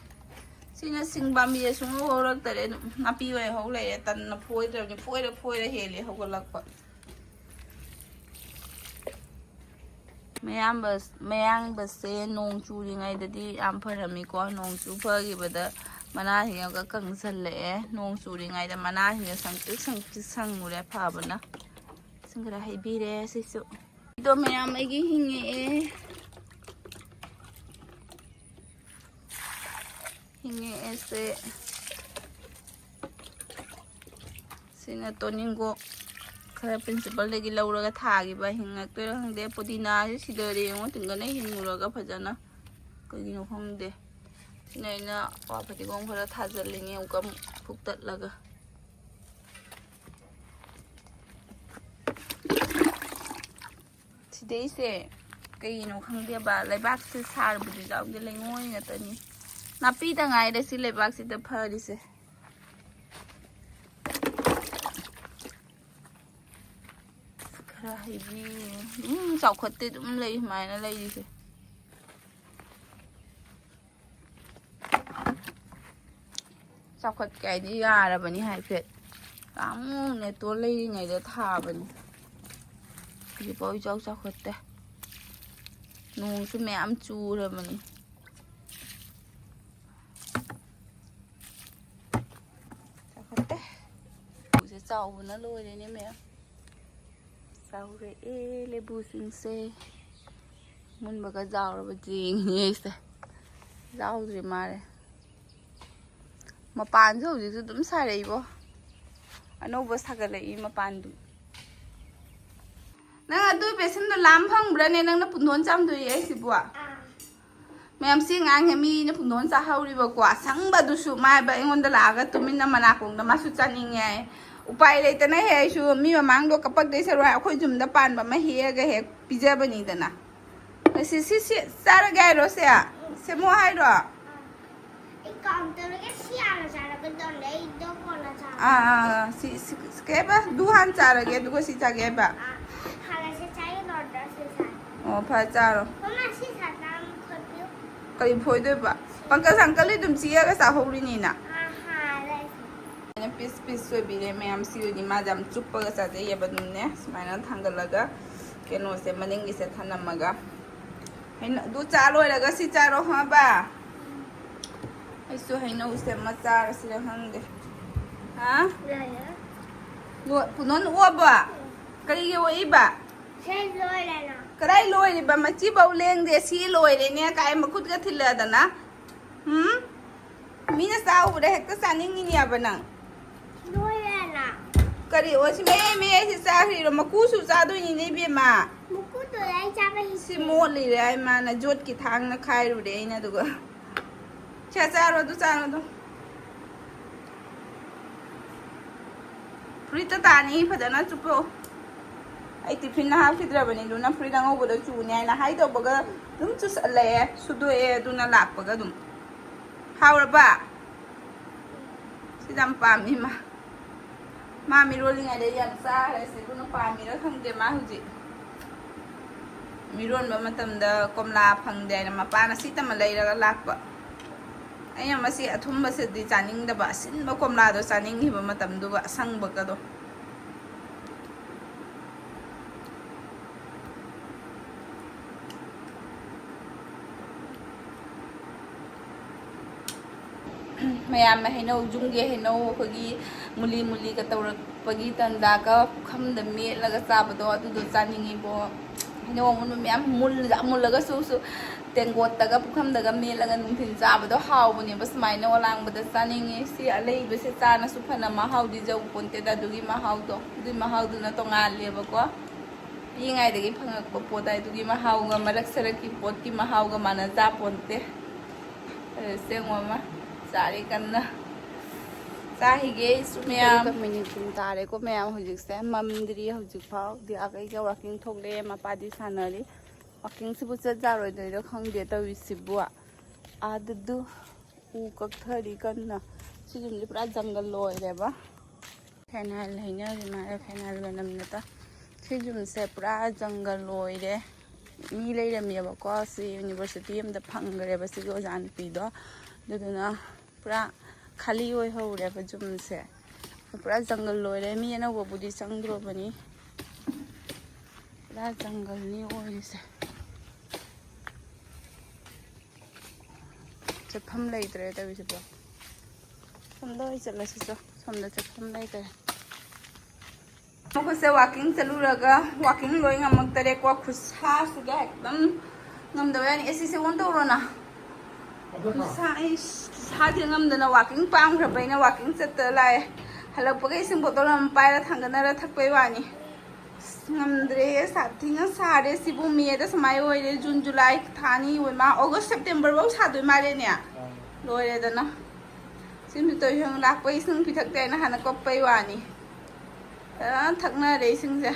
ꯁꯤꯅ ꯁꯤꯡ ꯄꯥꯝꯕꯤꯁꯦ ꯁꯨꯡꯍꯧ ꯍꯧꯔꯛꯇꯔꯦ, ꯑꯗꯨꯝ ꯅꯥꯄꯤ ꯑꯣꯏꯅ ꯍꯧ ꯂꯩꯔꯦ꯫ ꯇꯟꯅ ꯐꯣꯏꯗ꯭ꯔꯕꯅꯤ, ꯐꯣꯏꯔ ꯐꯣꯏꯔ ꯍꯦꯜꯂꯦ ꯍꯧꯒꯠꯂꯛꯄ꯫ ꯃꯌꯥꯝꯕ-, ꯃꯌꯥꯡꯕꯁꯦ ꯅꯣꯡ ꯆꯨꯔꯤꯉꯩꯗꯗꯤ ꯌꯥꯝ ꯐꯔꯝꯃꯤꯀꯣ꯫ ꯅꯣꯡ ꯆꯨ ꯐꯈꯤꯕꯗ ꯃꯅꯥꯁꯤꯡꯒ ꯀꯪꯁꯜꯂꯛꯑꯦ꯫ ꯅꯣꯡ ꯆꯨꯔꯤꯉꯩꯗ ꯃꯅꯥꯁꯤꯡꯁꯦ ꯁꯪꯇ꯭ꯔꯤꯛ ꯁꯪꯇ꯭ꯔꯤꯛ ꯁꯪꯉꯨꯔꯦ ꯐꯕꯅ꯫ ꯁꯤꯡ ꯈꯔ ꯍꯩꯕꯤꯔꯦ ꯁꯤꯁꯨ꯫ ꯑꯗꯣ ꯃꯌꯥꯝ ꯑꯩꯒꯤ ꯍꯤꯡꯉꯛꯑꯦ꯫ ꯍꯤꯡꯉꯛꯑꯦꯁꯦ꯫ ꯁꯤꯅ ꯇꯣꯅꯤꯡꯒꯣꯛ ꯈꯔ ꯄ꯭ꯔꯤꯟꯁꯤꯄꯜꯗꯒꯤ ꯂꯧꯔꯒ ꯊꯥꯈꯤꯕ, ꯍꯤꯡꯉꯛꯇꯣꯏꯔꯥ ꯈꯪꯗꯦ꯫ ꯄꯨꯗꯤꯅꯥꯁꯦ ꯁꯤꯗꯔꯦ ꯌꯦꯡꯉꯣ, ꯇꯤꯡꯒꯅ ꯍꯤꯡꯉꯨꯔꯒ ꯐꯖꯅ꯫ ꯀꯩꯒꯤꯅꯣ ꯈꯪꯗꯦ꯫ ꯁꯤꯅ ꯑꯩꯅ ꯋꯥ ꯐꯗꯤꯒꯣꯝ ꯈꯔ ꯊꯥꯖꯤꯜꯂꯤꯅꯦ, ꯑꯃꯨꯛꯀ ꯑꯃꯨꯛ ꯐꯨꯛꯇꯠꯂꯒ꯫ ꯁꯤꯗꯩꯁꯦ ꯀꯩꯒꯤꯅꯣ ꯈꯪꯗꯦꯕ, ꯂꯩꯕꯥꯛꯁꯦ ꯁꯥꯔꯕꯨꯗꯤ ꯌꯥꯎꯗꯦ, ꯂꯩꯉꯣꯏ ꯉꯥꯛꯇꯅꯤ꯫ ꯅꯥꯄꯤꯗ ꯉꯥꯏꯔꯦ ꯁꯤ ꯂꯩꯕꯥꯛꯁꯤꯗ ꯐꯔꯤꯁꯦ꯫ ꯈꯔ ꯍꯩꯕꯤ꯫ ꯎꯝ, ꯆꯥꯎꯈꯠꯇꯦ, ꯑꯗꯨꯝ ꯂꯩ ꯁꯨꯃꯥꯏꯅ ꯂꯩꯔꯤꯁꯦ꯫ ꯆꯥꯎꯈꯠꯀꯦ ꯍꯥꯏꯗꯤ ꯌꯥꯔꯕꯅꯤ ꯍꯥꯏꯐꯦꯠ꯫ ꯀꯥꯡꯃꯨ ꯅꯦꯇꯣ ꯂꯩꯔꯤꯉꯩꯗ ꯊꯥꯕꯅꯤ꯫ ꯍꯧꯖꯤꯛꯐꯥꯎ ꯏꯆꯥꯎ ꯆꯥꯎꯈꯠꯇꯦ꯫ ꯅꯣꯡꯁꯨ ꯃꯌꯥꯝ ꯆꯨꯔꯕꯅꯤ꯫ ꯆꯥꯎꯈꯠꯇꯦ꯫ ꯎꯁꯦ ꯆꯥꯎꯕꯅ ꯂꯣꯏꯔꯦꯅꯦ ꯃꯌꯥꯝ꯫ ꯆꯥꯎꯔꯛꯑꯦ ꯂꯦꯕꯨꯁꯤꯡꯁꯦ꯫ ꯃꯨꯟꯕꯒ ꯌꯥꯎꯔꯕ ꯌꯦꯡꯉꯤꯅꯦ ꯑꯩꯁꯦ꯫ ꯌꯥꯎꯗ꯭ꯔꯤ ꯃꯥꯜꯂꯦ꯫ ꯃꯄꯥꯟꯁꯨ ꯍꯧꯖꯤꯛꯁꯨ ꯑꯗꯨꯝ ꯁꯥꯔꯛꯏꯕꯣ꯫ ꯑꯅꯧꯕ ꯁꯥꯒꯠꯂꯛꯏ ꯃꯄꯥꯟꯗꯨ꯫ ꯅꯪ ꯑꯗꯨ ꯕꯦꯁꯟꯗꯣ ꯂꯥꯝ ꯐꯪꯕ꯭ꯔꯥꯅꯦ? ꯅꯪꯅ ꯄꯨꯡꯗꯣꯟ ꯆꯥꯝꯗꯣꯏꯌꯦ ꯑꯩꯁꯤꯕꯣ? ꯃꯌꯥꯝ ꯁꯤ ꯑꯉꯥꯡꯁꯦ ꯃꯤꯅ ꯄꯨꯡꯗꯣꯟ ꯆꯥꯍꯧꯔꯤꯕꯀꯣ꯫ ꯑꯁꯪꯕꯗꯨꯁꯨ ꯃꯥꯏꯕ ꯑꯩꯉꯣꯟꯗ ꯂꯥꯛꯑꯒ ꯇꯨꯃꯤꯟꯅ ꯃꯅꯥꯀꯣꯡꯗ ꯃꯥꯁꯨ ꯆꯥꯅꯤꯡꯉꯦ ꯍꯥꯏ꯫ ꯎꯄꯥꯏ ꯂꯩꯇꯅ ꯍꯦꯛ ꯑꯩꯁꯨ ꯃꯤ ꯃꯃꯥꯡꯗꯣ ꯀꯞꯄꯛꯇꯣꯏ ꯁꯔꯨꯛ ꯑꯩꯈꯣꯏ ꯌꯨꯝꯗ ꯄꯥꯟꯕ ꯑꯃ ꯍꯦꯛꯑꯒ ꯍꯦꯛ ꯄꯤꯖꯕꯅꯤꯗꯅ꯫ ꯁꯤ, ꯁꯤ, ꯁꯤ ꯆꯥꯔꯒꯦ ꯍꯥꯏꯔꯣ ꯁꯦ? ꯁꯦꯝꯃꯣ ꯍꯥꯏꯔꯣ? ꯑꯩ ꯀꯥꯎꯟꯇꯔꯒ ꯁꯤ ꯍꯥꯟꯅ ꯆꯥꯔꯒ ꯇꯧꯔꯦ, ꯑꯩꯗꯣ ꯀꯣꯟꯅ ꯆꯥꯔꯒꯦ꯫ ꯑꯥ, ꯑꯥ, ꯑꯥ꯫ ꯁꯤ, ꯁꯤ, ꯁꯤ ꯀꯩ ꯍꯥꯏꯕ? ꯗꯨ ꯍꯥꯟꯅ ꯆꯥꯔꯒꯦ, ꯑꯗꯨꯒ ꯁꯤ ꯆꯥꯒꯦ ꯍꯥꯏꯕ? ꯑꯥ, ꯍꯥꯟꯅ ꯁꯤ ꯆꯥꯒꯦ ꯇꯧꯔꯗ꯭ꯔꯥ ꯁꯤ ꯆꯥꯒꯦ? ꯑꯣ, ꯐꯔꯦ, ꯆꯥꯔꯣ꯫ ꯃꯃꯥ, ꯁꯤ ꯁꯥꯇ꯭ꯔ ꯑꯃ ꯈꯣꯠꯄꯤꯌꯨ꯫ ꯀꯔꯤ ꯐꯣꯏꯗꯣꯏꯕ? ꯄꯪꯀꯖ ꯑꯪꯀꯜꯗꯤ ꯑꯗꯨꯝ ꯆꯤꯛꯑꯒ ꯆꯥꯍꯧꯔꯤꯅꯤꯅ꯫ ꯑꯥ, ꯍꯥꯜꯂꯦ꯫ ꯑꯩꯅ ꯄꯤꯁ ꯄꯤꯁ ꯁꯣꯏꯕꯤꯔꯦ ꯃꯌꯥꯝ꯫ ꯁꯤ ꯑꯣꯏꯗꯤ ꯃꯥꯁꯦ ꯌꯥꯝ ꯆꯨꯞꯄꯒ ꯆꯥꯖꯩꯌꯦꯕ ꯑꯗꯨꯝꯅꯦ꯫ ꯁꯨꯃꯥꯏꯅ ꯊꯥꯡꯒꯠꯂꯒ ꯀꯩꯅꯣꯁꯦ ꯃꯅꯤꯡꯒꯤꯁꯦ ꯊꯅꯝꯃꯒ꯫ ꯍꯩꯅꯧ-, ꯑꯗꯨ ꯆꯥ ꯂꯣꯏꯔꯒ ꯁꯤ ꯆꯥꯔꯣ, ꯈꯪꯉꯕ? ꯑꯩꯁꯨ ꯍꯩꯅꯧꯁꯦ ꯑꯃ ꯆꯥꯔꯁꯤꯔ ꯈꯪꯗꯦ꯫ ꯍꯥ? ꯌꯥꯏꯌꯦ꯫ ꯂꯣ-, ꯄꯨꯅꯣꯟ ꯑꯣꯛꯑꯕꯣ? ꯀꯔꯤꯒꯤ ꯑꯣꯛꯏꯕ? ꯁꯤ ꯂꯣꯏꯔꯦꯅ꯫ ꯀꯗꯥꯏ ꯂꯣꯏꯔꯤꯕ? ꯃꯆꯤꯐꯧ ꯂꯦꯡꯗꯦ꯫ ꯁꯤ ꯂꯣꯏꯔꯦꯅꯦ ꯀꯥꯏ ꯃꯈꯨꯠꯀ ꯊꯤꯜꯂꯗꯅ? ꯎꯝ? ꯃꯤꯅ ꯆꯥ ꯎꯕꯗ ꯍꯦꯛꯇ ꯆꯥꯅꯤꯡꯉꯤꯅꯦꯕ ꯅꯪ꯫ ꯂꯣꯏꯔꯦꯅ꯫ ꯀꯔꯤ ꯑꯣ ꯁꯤ ꯃꯌꯥꯏ ꯃꯌꯥꯏꯁꯦ ꯆꯥꯈ꯭ꯔꯤꯔꯣ? ꯃꯀꯨꯁꯨ ꯆꯥꯗꯣꯏꯅꯤꯅꯦ ꯏꯕꯦꯝꯃ꯫ ꯃꯀꯨꯗꯣ ꯑꯩ ꯆꯥꯕ ꯍꯩꯇꯦ꯫ ꯁꯤ ꯃꯣꯠꯂꯤꯔꯦ ꯍꯥꯏ ꯃꯥꯅ ꯌꯣꯠꯀꯤ ꯊꯥꯡꯅ ꯈꯥꯏꯔꯨꯔꯦ ꯑꯩꯅ ꯑꯗꯨꯒ꯫ ꯁꯦ ꯆꯥꯔꯣ ꯑꯗꯨ ꯆꯥꯔꯣ ꯑꯗꯨ꯫ ꯐꯨꯔꯤꯠꯇ ꯇꯥꯅꯤ ꯐꯖꯅ ꯆꯨꯞꯄꯣ꯫ ꯑꯩ ꯇꯤꯐꯤꯟ ꯍꯥꯞꯈꯤꯗ꯭ꯔꯕꯅꯤ ꯑꯗꯨꯅ ꯐꯨꯔꯤꯠ ꯑꯉꯧꯕꯗ ꯆꯨꯅꯤ ꯍꯥꯏꯅ ꯍꯥꯏꯗꯧꯕꯒ ꯑꯗꯨꯝ ꯆꯨꯁꯜꯂꯛꯑꯦ ꯁꯨꯗꯣꯛꯑꯦ ꯑꯗꯨꯅ ꯂꯥꯛꯄꯒ ꯑꯗꯨꯝ꯫ ꯍꯥꯎꯔꯕ? ꯁꯤꯗ ꯌꯥꯝ ꯄꯥꯝꯃꯤ ꯃꯥ꯫ ꯃꯥ ꯃꯤꯔꯣꯜꯂꯤꯉꯩꯗ ꯌꯥꯝ ꯆꯥꯈ꯭ꯔꯦ ꯁꯤꯕꯨꯅ ꯄꯥꯝꯃꯤꯔ ꯈꯪꯗꯦ ꯃꯥ ꯍꯧꯖꯤꯛ꯫ ꯃꯤꯔꯣꯟꯕ ꯃꯇꯝꯗ ꯀꯣꯝꯂꯥ ꯐꯪꯗꯦ ꯍꯥꯏꯅ ꯃꯄꯥꯅ ꯁꯤꯠꯇꯃ ꯂꯩꯔꯒ ꯂꯥꯛꯄ꯫ ꯑꯩꯅ ꯃꯁꯤ ꯑꯊꯨꯝꯕꯁꯤꯗꯤ ꯆꯥꯅꯤꯡꯗꯕ ꯑꯁꯤꯟꯕ ꯀꯣꯝꯂꯥꯗꯣ ꯆꯥꯅꯤꯡꯈꯤꯕ ꯃꯇꯝꯗꯨꯒ ꯑꯁꯪꯕꯒꯗꯣ꯫ ꯃꯌꯥꯝꯅ ꯍꯩꯅꯧ ꯌꯨꯝꯒꯤ ꯍꯩꯅꯧ ꯑꯩꯈꯣꯏꯒꯤ ꯃꯨꯂꯤ ꯃꯨꯂꯤꯒ ꯇꯧꯔꯛꯄꯒꯤ ꯇꯟꯖꯥꯒ ꯄꯨꯈꯝꯗ ꯃꯦꯠꯂꯒ ꯆꯥꯕꯗꯣ ꯑꯗꯨꯗꯣ ꯆꯥꯅꯤꯡꯉꯤꯕꯣ꯫ ꯍꯩꯅꯧ ꯑꯃꯨꯟꯕ ꯃꯌꯥꯝ ꯃꯨꯜꯂꯒꯁꯨ ꯇꯦꯡꯀꯣꯠꯇꯒ ꯄꯨꯈꯝꯗꯒ ꯃꯦꯠꯂꯒ ꯅꯨꯡꯊꯤꯜ ꯆꯥꯕꯗꯣ ꯍꯥꯎꯕꯅꯦꯕ꯫ ꯁꯨꯃꯥꯏꯅ ꯑꯣꯂꯥꯡꯕꯗ ꯆꯥꯅꯤꯡꯉꯤ꯫ ꯁꯤ ꯑꯂꯩꯕꯁꯦ ꯆꯥꯅꯁꯨ ꯐꯅ ꯃꯍꯥꯎꯗꯤ ꯌꯧ ꯄꯣꯟꯇꯦꯗ ꯑꯗꯨꯒꯤ ꯃꯍꯥꯎꯗꯣ꯫ ꯑꯗꯨꯒꯤ ꯃꯍꯥꯎꯗꯨꯅ ꯇꯣꯉꯥꯜꯂꯦꯕꯀꯣ꯫ ꯄꯤꯛꯏꯉꯩꯗꯒꯤ ꯐꯪꯉꯛꯄ ꯄꯣꯠ ꯍꯥꯏꯗꯨꯒꯤ ꯃꯍꯥꯎꯒ ꯃꯔꯛ ꯁꯔꯛꯀꯤ ꯄꯣꯠꯀꯤ ꯃꯍꯥꯎꯒ ꯃꯥꯟꯅꯖ ꯄꯣꯟꯇꯦ꯫ ꯑꯁꯦꯡꯕ ꯑꯃ ꯆꯥꯔꯤ ꯀꯟꯅ꯫ ꯆꯥꯈꯤꯒꯦ ꯑꯩꯁꯨ ꯃꯌꯥꯝ꯫ ꯃꯤꯅꯤꯠ ꯀꯨꯟ ꯇꯥꯔꯦꯀꯣ ꯃꯌꯥꯝ꯫ ꯍꯧꯖꯤꯛꯁꯦ ꯃꯝꯗ꯭ꯔꯤ ꯍꯧꯖꯤꯛꯐꯥꯎ꯫ ꯗꯤꯌꯥꯒꯩꯒ ꯋꯥꯛꯀꯤꯡ ꯊꯣꯛꯂꯛꯑꯦ꯫ ꯃꯄꯥꯗꯤ ꯁꯥꯟꯅꯔꯤ꯫ ꯋꯥꯛꯀꯤꯡꯁꯤꯕꯨ ꯆꯠ ꯌꯥꯔꯣꯏꯗꯣꯏꯔꯣ ꯈꯪꯗꯦ ꯇꯧꯔꯤꯁꯤꯕꯨ꯫ ꯑꯥꯗꯗꯨ ꯎ ꯀꯛꯊꯔꯤ ꯀꯟꯅ꯫ ꯁꯤ ꯌꯨꯝꯁꯦ ꯄꯨꯔꯥ ꯖꯪꯒꯜ ꯑꯣꯏꯔꯦꯕ꯫ ꯐꯦꯅꯥꯏꯜ ꯍꯩꯅꯔꯤ ꯃꯥꯜꯂꯦ, ꯐꯦꯅꯥꯏꯜ ꯃꯅꯝ ꯅꯠꯇ꯫ ꯁꯤ ꯌꯨꯝꯁꯦ ꯄꯨꯔꯥ ꯖꯪꯒꯜ ꯑꯣꯏꯔꯦ꯫ ꯃꯤ ꯂꯩꯔꯝꯃꯦꯕꯀꯣ꯫ ꯁꯤ ꯌꯨꯅꯤꯚꯔꯁꯤꯇꯤ ꯑꯝꯗ ꯐꯪꯈ꯭ꯔꯦꯕ ꯁꯤꯒꯤ ꯑꯣꯖꯥ ꯅꯨꯄꯤꯗꯣ꯫ ꯑꯗꯨꯗꯨꯅ ꯄꯨꯔꯥ ꯈꯥꯂꯤ ꯑꯣꯏꯍꯧꯔꯦꯕ ꯌꯨꯝꯁꯦ꯫ ꯄꯨꯔꯥ ꯖꯪꯒꯜ ꯑꯣꯏꯔꯦ꯫ ꯃꯤ ꯑꯅꯧꯕꯕꯨꯗꯤ ꯆꯪꯗ꯭ꯔꯣꯕꯅꯤ꯫ ꯄꯨꯔꯥ ꯖꯪꯒꯜꯅꯤ ꯑꯣꯏꯔꯤꯁꯦ꯫ ꯆꯠꯐꯝ ꯂꯩꯇ꯭ꯔꯦ ꯇꯧꯔꯤꯁꯤꯕꯣ꯫ ꯁꯣꯝꯗ ꯑꯣꯏ ꯆꯠꯂꯁꯤꯆꯣ꯫ ꯁꯣꯝꯗ ꯆꯠꯐꯝ ꯂꯩꯇ꯭ꯔꯦ꯫ ꯃꯈꯣꯏꯁꯦ ꯋꯥꯛꯀꯤꯡ ꯆꯠꯂꯨꯔꯒ ꯋꯥꯛꯀꯤꯡ ꯂꯣꯏ ꯉꯝꯃꯛꯇꯔꯦꯀꯣ꯫ ꯈꯨꯠꯁꯥꯁꯤꯒ ꯍꯦꯛꯇ ꯉꯝꯗꯕ ꯌꯥꯅꯤ꯫ ꯑꯦ ꯁꯤꯁꯦ ꯑꯣꯟ ꯇꯧꯔꯣꯅ꯫ ꯈꯨꯠꯁꯥ ꯑꯩ ꯈꯨꯠꯁꯥꯁꯦ ꯉꯝꯗꯅ ꯋꯥꯛꯀꯤꯡ ꯄꯥꯝꯈ꯭ꯔꯕ ꯑꯩꯅ ꯋꯥꯛꯀꯤꯡ ꯆꯠꯇ ꯂꯥꯛꯑꯦ꯫ ꯍꯜꯂꯛꯄꯒ ꯏꯁꯤꯡ ꯕꯣꯇꯜ ꯑꯃ ꯄꯥꯏꯔ ꯊꯥꯡꯒꯠꯅꯔ ꯊꯛꯄꯩ ꯋꯥꯅꯤ꯫ ꯑꯁ, ꯉꯝꯗ꯭ꯔꯦ, ꯁꯥꯊꯤꯅ ꯁꯥꯔꯦ꯫ ꯁꯤꯕꯨ ꯃꯦꯗ ꯁꯨꯃꯥꯏꯅ ꯑꯣꯏꯔꯦ, ꯖꯨꯟ, ꯖꯨꯂꯥꯏ ꯊꯥ ꯑꯅꯤ ꯑꯣꯏ ꯃꯥ, ꯑꯣꯒꯁ, ꯁꯦꯞꯇꯦꯝꯕꯔ ꯐꯧ ꯁꯥꯗꯣꯏ ꯃꯥꯜꯂꯦꯅꯦ꯫ ꯂꯣꯏꯔꯦꯗꯅ꯫ ꯁꯤꯝꯁꯨ ꯇꯧꯏ, ꯂꯥꯛꯄ ꯏꯁꯤꯡ ꯄꯤꯊꯛꯇꯦ ꯍꯥꯏꯅ ꯍꯥꯟꯅ ꯀꯞꯄꯩ ꯋꯥꯅꯤ꯫ ꯐꯖꯅ ꯊꯛꯅꯔꯦ ꯏꯁꯤꯡꯁꯦ꯫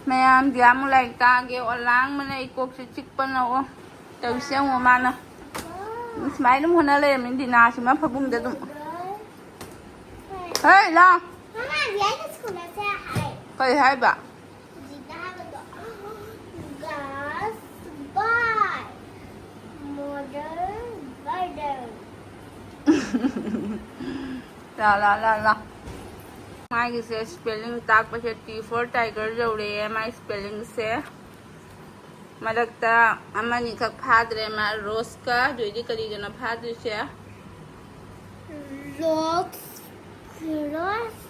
ꯃꯌꯥꯝꯗꯤ ꯑꯃꯨꯛ ꯂꯥꯏꯔꯤꯛ ꯇꯥꯒꯦ ꯑꯣ ꯂꯥꯡꯕꯅ ꯑꯩ ꯀꯣꯛꯁꯦ ꯆꯤꯛꯄꯅ ꯑꯣ꯫ ꯇꯧꯔꯤꯁꯦ ꯌꯦꯡꯉꯣ ꯃꯥꯅ꯫ ꯁꯨꯃꯥꯏꯅ ꯑꯗꯨꯝ ꯍꯣꯠꯅ ꯂꯩꯔꯝꯃꯤ ꯗꯤꯅꯥꯁꯤꯃ ꯐꯃꯨꯡꯗ ꯑꯗꯨꯝ꯫ ꯍꯦ, ꯂꯥꯎ꯫ ꯃꯃꯥ, ꯌꯥꯏꯅ ꯁ꯭ꯀꯨꯜ ꯆꯠꯁꯦ ꯍꯥꯏ꯫ ꯀꯩ ꯍꯥꯏꯕ? ꯍꯧꯖꯤꯛꯇ ꯍꯥꯏꯕꯗꯣ꯫ Glass by mother brother. ꯂꯥ, ꯂꯥ, ꯂꯥ, ꯂꯥ꯫ ꯃꯥꯒꯤꯁꯦ spelling ꯇꯥꯛꯄꯁꯦ T for tiger ꯌꯧꯔꯛꯑꯦ ꯃꯥꯏ spellingꯁꯦ꯫ ꯃꯔꯛꯇ ꯑꯃꯅꯤꯈꯛ ꯐꯥꯗ꯭ꯔꯦ ꯃꯥ ꯔꯣꯁꯀ, ꯑꯗꯨꯏꯗꯤ ꯀꯔꯤꯒꯅꯣ ꯐꯥꯗ꯭ꯔꯤꯁꯦ? ꯔꯣꯁ, ꯔꯣꯁ,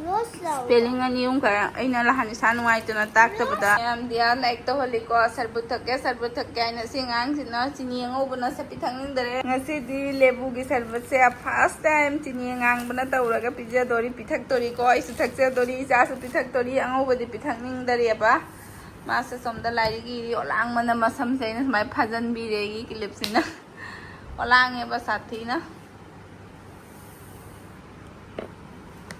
ꯔꯣꯁ ꯂꯧꯕ꯫ Spelling ꯑꯅꯤ ꯑꯍꯨꯝ ꯈꯔ ꯑꯩꯅ ꯅꯍꯥꯟ ꯏꯁꯥ ꯅꯨꯡꯉꯥꯏꯇꯅ ꯇꯥꯛꯇꯕꯗ꯫ ꯃꯌꯥꯝꯗꯤ ꯑꯥ ꯂꯥꯏꯔꯤꯛ ꯇꯧꯍꯜꯂꯤꯀꯣ, ꯁꯔꯕꯨꯠ ꯊꯛꯀꯦ, ꯁꯔꯕꯨꯠ ꯊꯛꯀꯦ ꯍꯥꯏꯅ ꯁꯤ ꯑꯉꯥꯡꯁꯤꯅ ꯆꯤꯅꯤ ꯑꯉꯧꯕꯅ ꯁꯛ ꯄꯤꯊꯛꯅꯤꯡꯗꯔꯦ꯫ ꯉꯁꯤꯗꯤ ꯂꯦꯕꯨꯒꯤ ꯁꯔꯕꯠꯁꯦ first time ꯆꯤꯅꯤ ꯑꯉꯥꯡꯕꯅ ꯇꯧꯔꯒ ꯄꯤꯖꯗꯣꯔꯤ, ꯄꯤꯊꯛꯇꯣꯔꯤꯀꯣ꯫ ꯑꯩꯁꯨ ꯊꯛꯆꯗꯣꯔꯤ, ꯏꯆꯥꯁꯨ ꯄꯤꯊꯛꯇꯣꯔꯤ꯫ ꯑꯉꯧꯕꯗꯤ ꯄꯤꯊꯛꯅꯤꯡꯗꯔꯦꯕ꯫ ꯃꯥꯁꯦ ꯁꯣꯝꯗ ꯂꯥꯏꯔꯤꯛ ꯏꯔꯤ꯫ ꯑꯣꯂꯥꯡꯕꯅ ꯃꯁꯝꯁꯦ ꯑꯩꯅ ꯁꯨꯃꯥꯏꯅ ꯐꯥꯖꯟꯕꯤꯔꯦ ꯑꯩꯒꯤ ꯀꯤꯂꯤꯞꯁꯤꯅ꯫ ꯑꯣꯂꯥꯡꯉꯦꯕ ꯁꯥꯊꯤꯅ꯫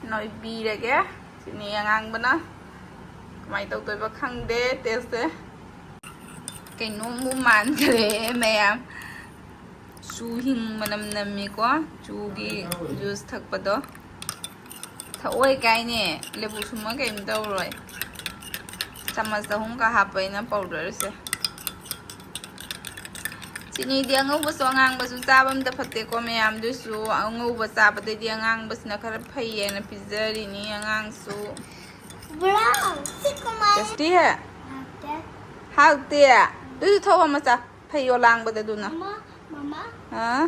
ꯅꯣꯏꯕꯤꯔꯒꯦ꯫ ꯆꯤꯅꯤ ꯑꯉꯥꯡꯕꯅ ꯀꯃꯥꯏꯅ ꯇꯧꯗꯣꯏꯕ ꯈꯪꯗꯦ ꯇꯦꯁꯁꯦ꯫ ꯀꯩꯅꯣꯝꯕꯨ ꯃꯥꯟꯈ꯭ꯔꯦ ꯃꯌꯥꯝ꯫ ꯆꯨ ꯍꯤꯡ ꯃꯅꯝ ꯅꯝꯃꯤꯀꯣ꯫ ꯆꯨꯒꯤ ꯖꯨꯁ ꯊꯛꯄꯗꯣ꯫ ꯊꯛꯑꯣꯏ ꯀꯥꯏꯅꯦ꯫ ꯂꯦꯕꯨ ꯁꯨꯝꯕ ꯀꯩꯝ ꯇꯧꯔꯣꯏ꯫ ꯆꯥꯃꯁ ꯑꯍꯨꯝꯒ ꯍꯥꯞꯄ ꯑꯩꯅ ꯄꯥꯎꯗꯔꯁꯦ꯫ ꯆꯤꯅꯤꯗꯤ ꯑꯉꯧꯕꯁꯨ ꯑꯉꯥꯡꯕꯁꯨ ꯆꯥꯕ ꯑꯝꯇ ꯐꯠꯇꯦꯀꯣ ꯃꯌꯥꯝ꯫ ꯑꯗꯨꯏꯁꯨ ꯑꯉꯧꯕ ꯆꯥꯕꯗꯩꯗꯤ ꯑꯉꯥꯡꯕꯁꯤꯅ ꯈꯔ ꯐꯩꯌꯦꯅ ꯄꯤꯖꯔꯤꯅꯤ ꯑꯉꯥꯡꯁꯨ꯫ Brown, ꯁꯤ ꯀꯃꯥꯏꯅ ꯇꯦꯁꯇꯤ ꯍꯦ? ꯍꯥꯎꯇꯦ꯫ ꯍꯥꯎꯇꯦ? ꯑꯗꯨꯗꯤ ꯊꯛꯑꯣ ꯃꯆꯥ꯫ ꯐꯩꯌꯣ ꯂꯥꯡꯕꯗ ꯑꯗꯨꯅ꯫ ꯃꯃꯥ, ꯃꯃꯥ꯫ ꯑꯥ?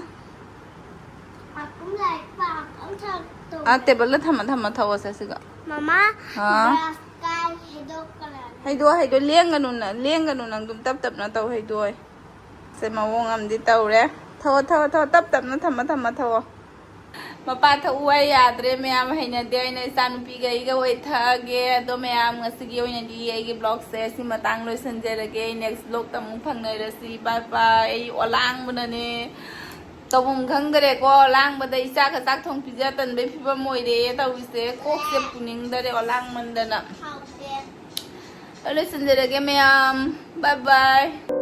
ꯑꯥ, ꯇꯦꯕꯜꯗ ꯊꯝꯃ ꯊꯝꯃ ꯊꯛꯑꯣꯁꯦ ꯁꯤꯒ꯫ ꯃꯃꯥ, ꯑꯥ? Glass ꯀꯥꯏ ꯍꯩꯗꯣꯛꯀꯅꯤ꯫ ꯍꯩꯗꯣꯛꯑꯣ, ꯍꯩꯗꯣꯛꯑꯣ꯫ ꯂꯦꯡꯒꯅꯨ ꯅꯪ, ꯂꯦꯡꯒꯅꯨ ꯅꯪ ꯑꯗꯨꯝ ꯇꯞ ꯇꯞꯅ ꯇꯧ, ꯍꯩꯗꯣꯛꯑꯣ꯫ ꯁꯦ ꯃꯑꯣꯡ ꯑꯃꯗꯤ ꯇꯧꯔꯦ꯫ ꯊꯛꯑꯣ, ꯊꯛꯑꯣ, ꯊꯛꯑꯣ꯫ ꯇꯞ ꯇꯞꯅ ꯊꯝꯃ ꯊꯝꯃ ꯊꯛꯑꯣ꯫ ꯃꯄꯥ ꯊꯛꯎ ꯍꯥꯏ ꯌꯥꯗ꯭ꯔꯦ ꯃꯌꯥꯝ, ꯍꯩꯅꯗꯦ꯫ ꯑꯩꯅ ꯏꯆꯥꯅꯨꯄꯤꯒ ꯑꯩꯒ ꯑꯣꯏ ꯊꯛꯑꯒꯦ꯫ ꯑꯗꯣ ꯃꯌꯥꯝ, ꯉꯁꯤꯒꯤ ꯑꯣꯏꯅꯗꯤ ꯑꯩꯒꯤ vlogꯁꯦ ꯁꯤ ꯃꯇꯥꯡ ꯂꯣꯏꯁꯤꯟꯖꯔꯒꯦ꯫ Next vlogꯇ ꯑꯃꯨꯛ ꯐꯪꯅꯔꯁꯤ꯫ Bye bye꯫ ꯑꯩ ꯑꯣꯂꯥꯡꯕꯅꯅꯦ ꯇꯧꯐꯝ ꯈꯪꯗꯔꯦꯀꯣ꯫ ꯂꯥꯡꯕꯗ ꯏꯆꯥꯒ ꯆꯥꯛ ꯊꯣꯡ ꯄꯤꯖ ꯇꯟꯕꯩ ꯐꯤꯕꯝ ꯑꯣꯏꯔꯦ ꯇꯧꯔꯤꯁꯦ꯫ ꯀꯣꯛꯁꯦ ꯄꯨꯅꯤꯡꯗꯔꯦ ꯑꯣꯂꯥꯡꯃꯟꯗꯅ꯫ ꯂꯣꯏꯁꯤꯟꯖꯔꯒꯦ ꯃꯌꯥꯝ꯫ Bye bye꯫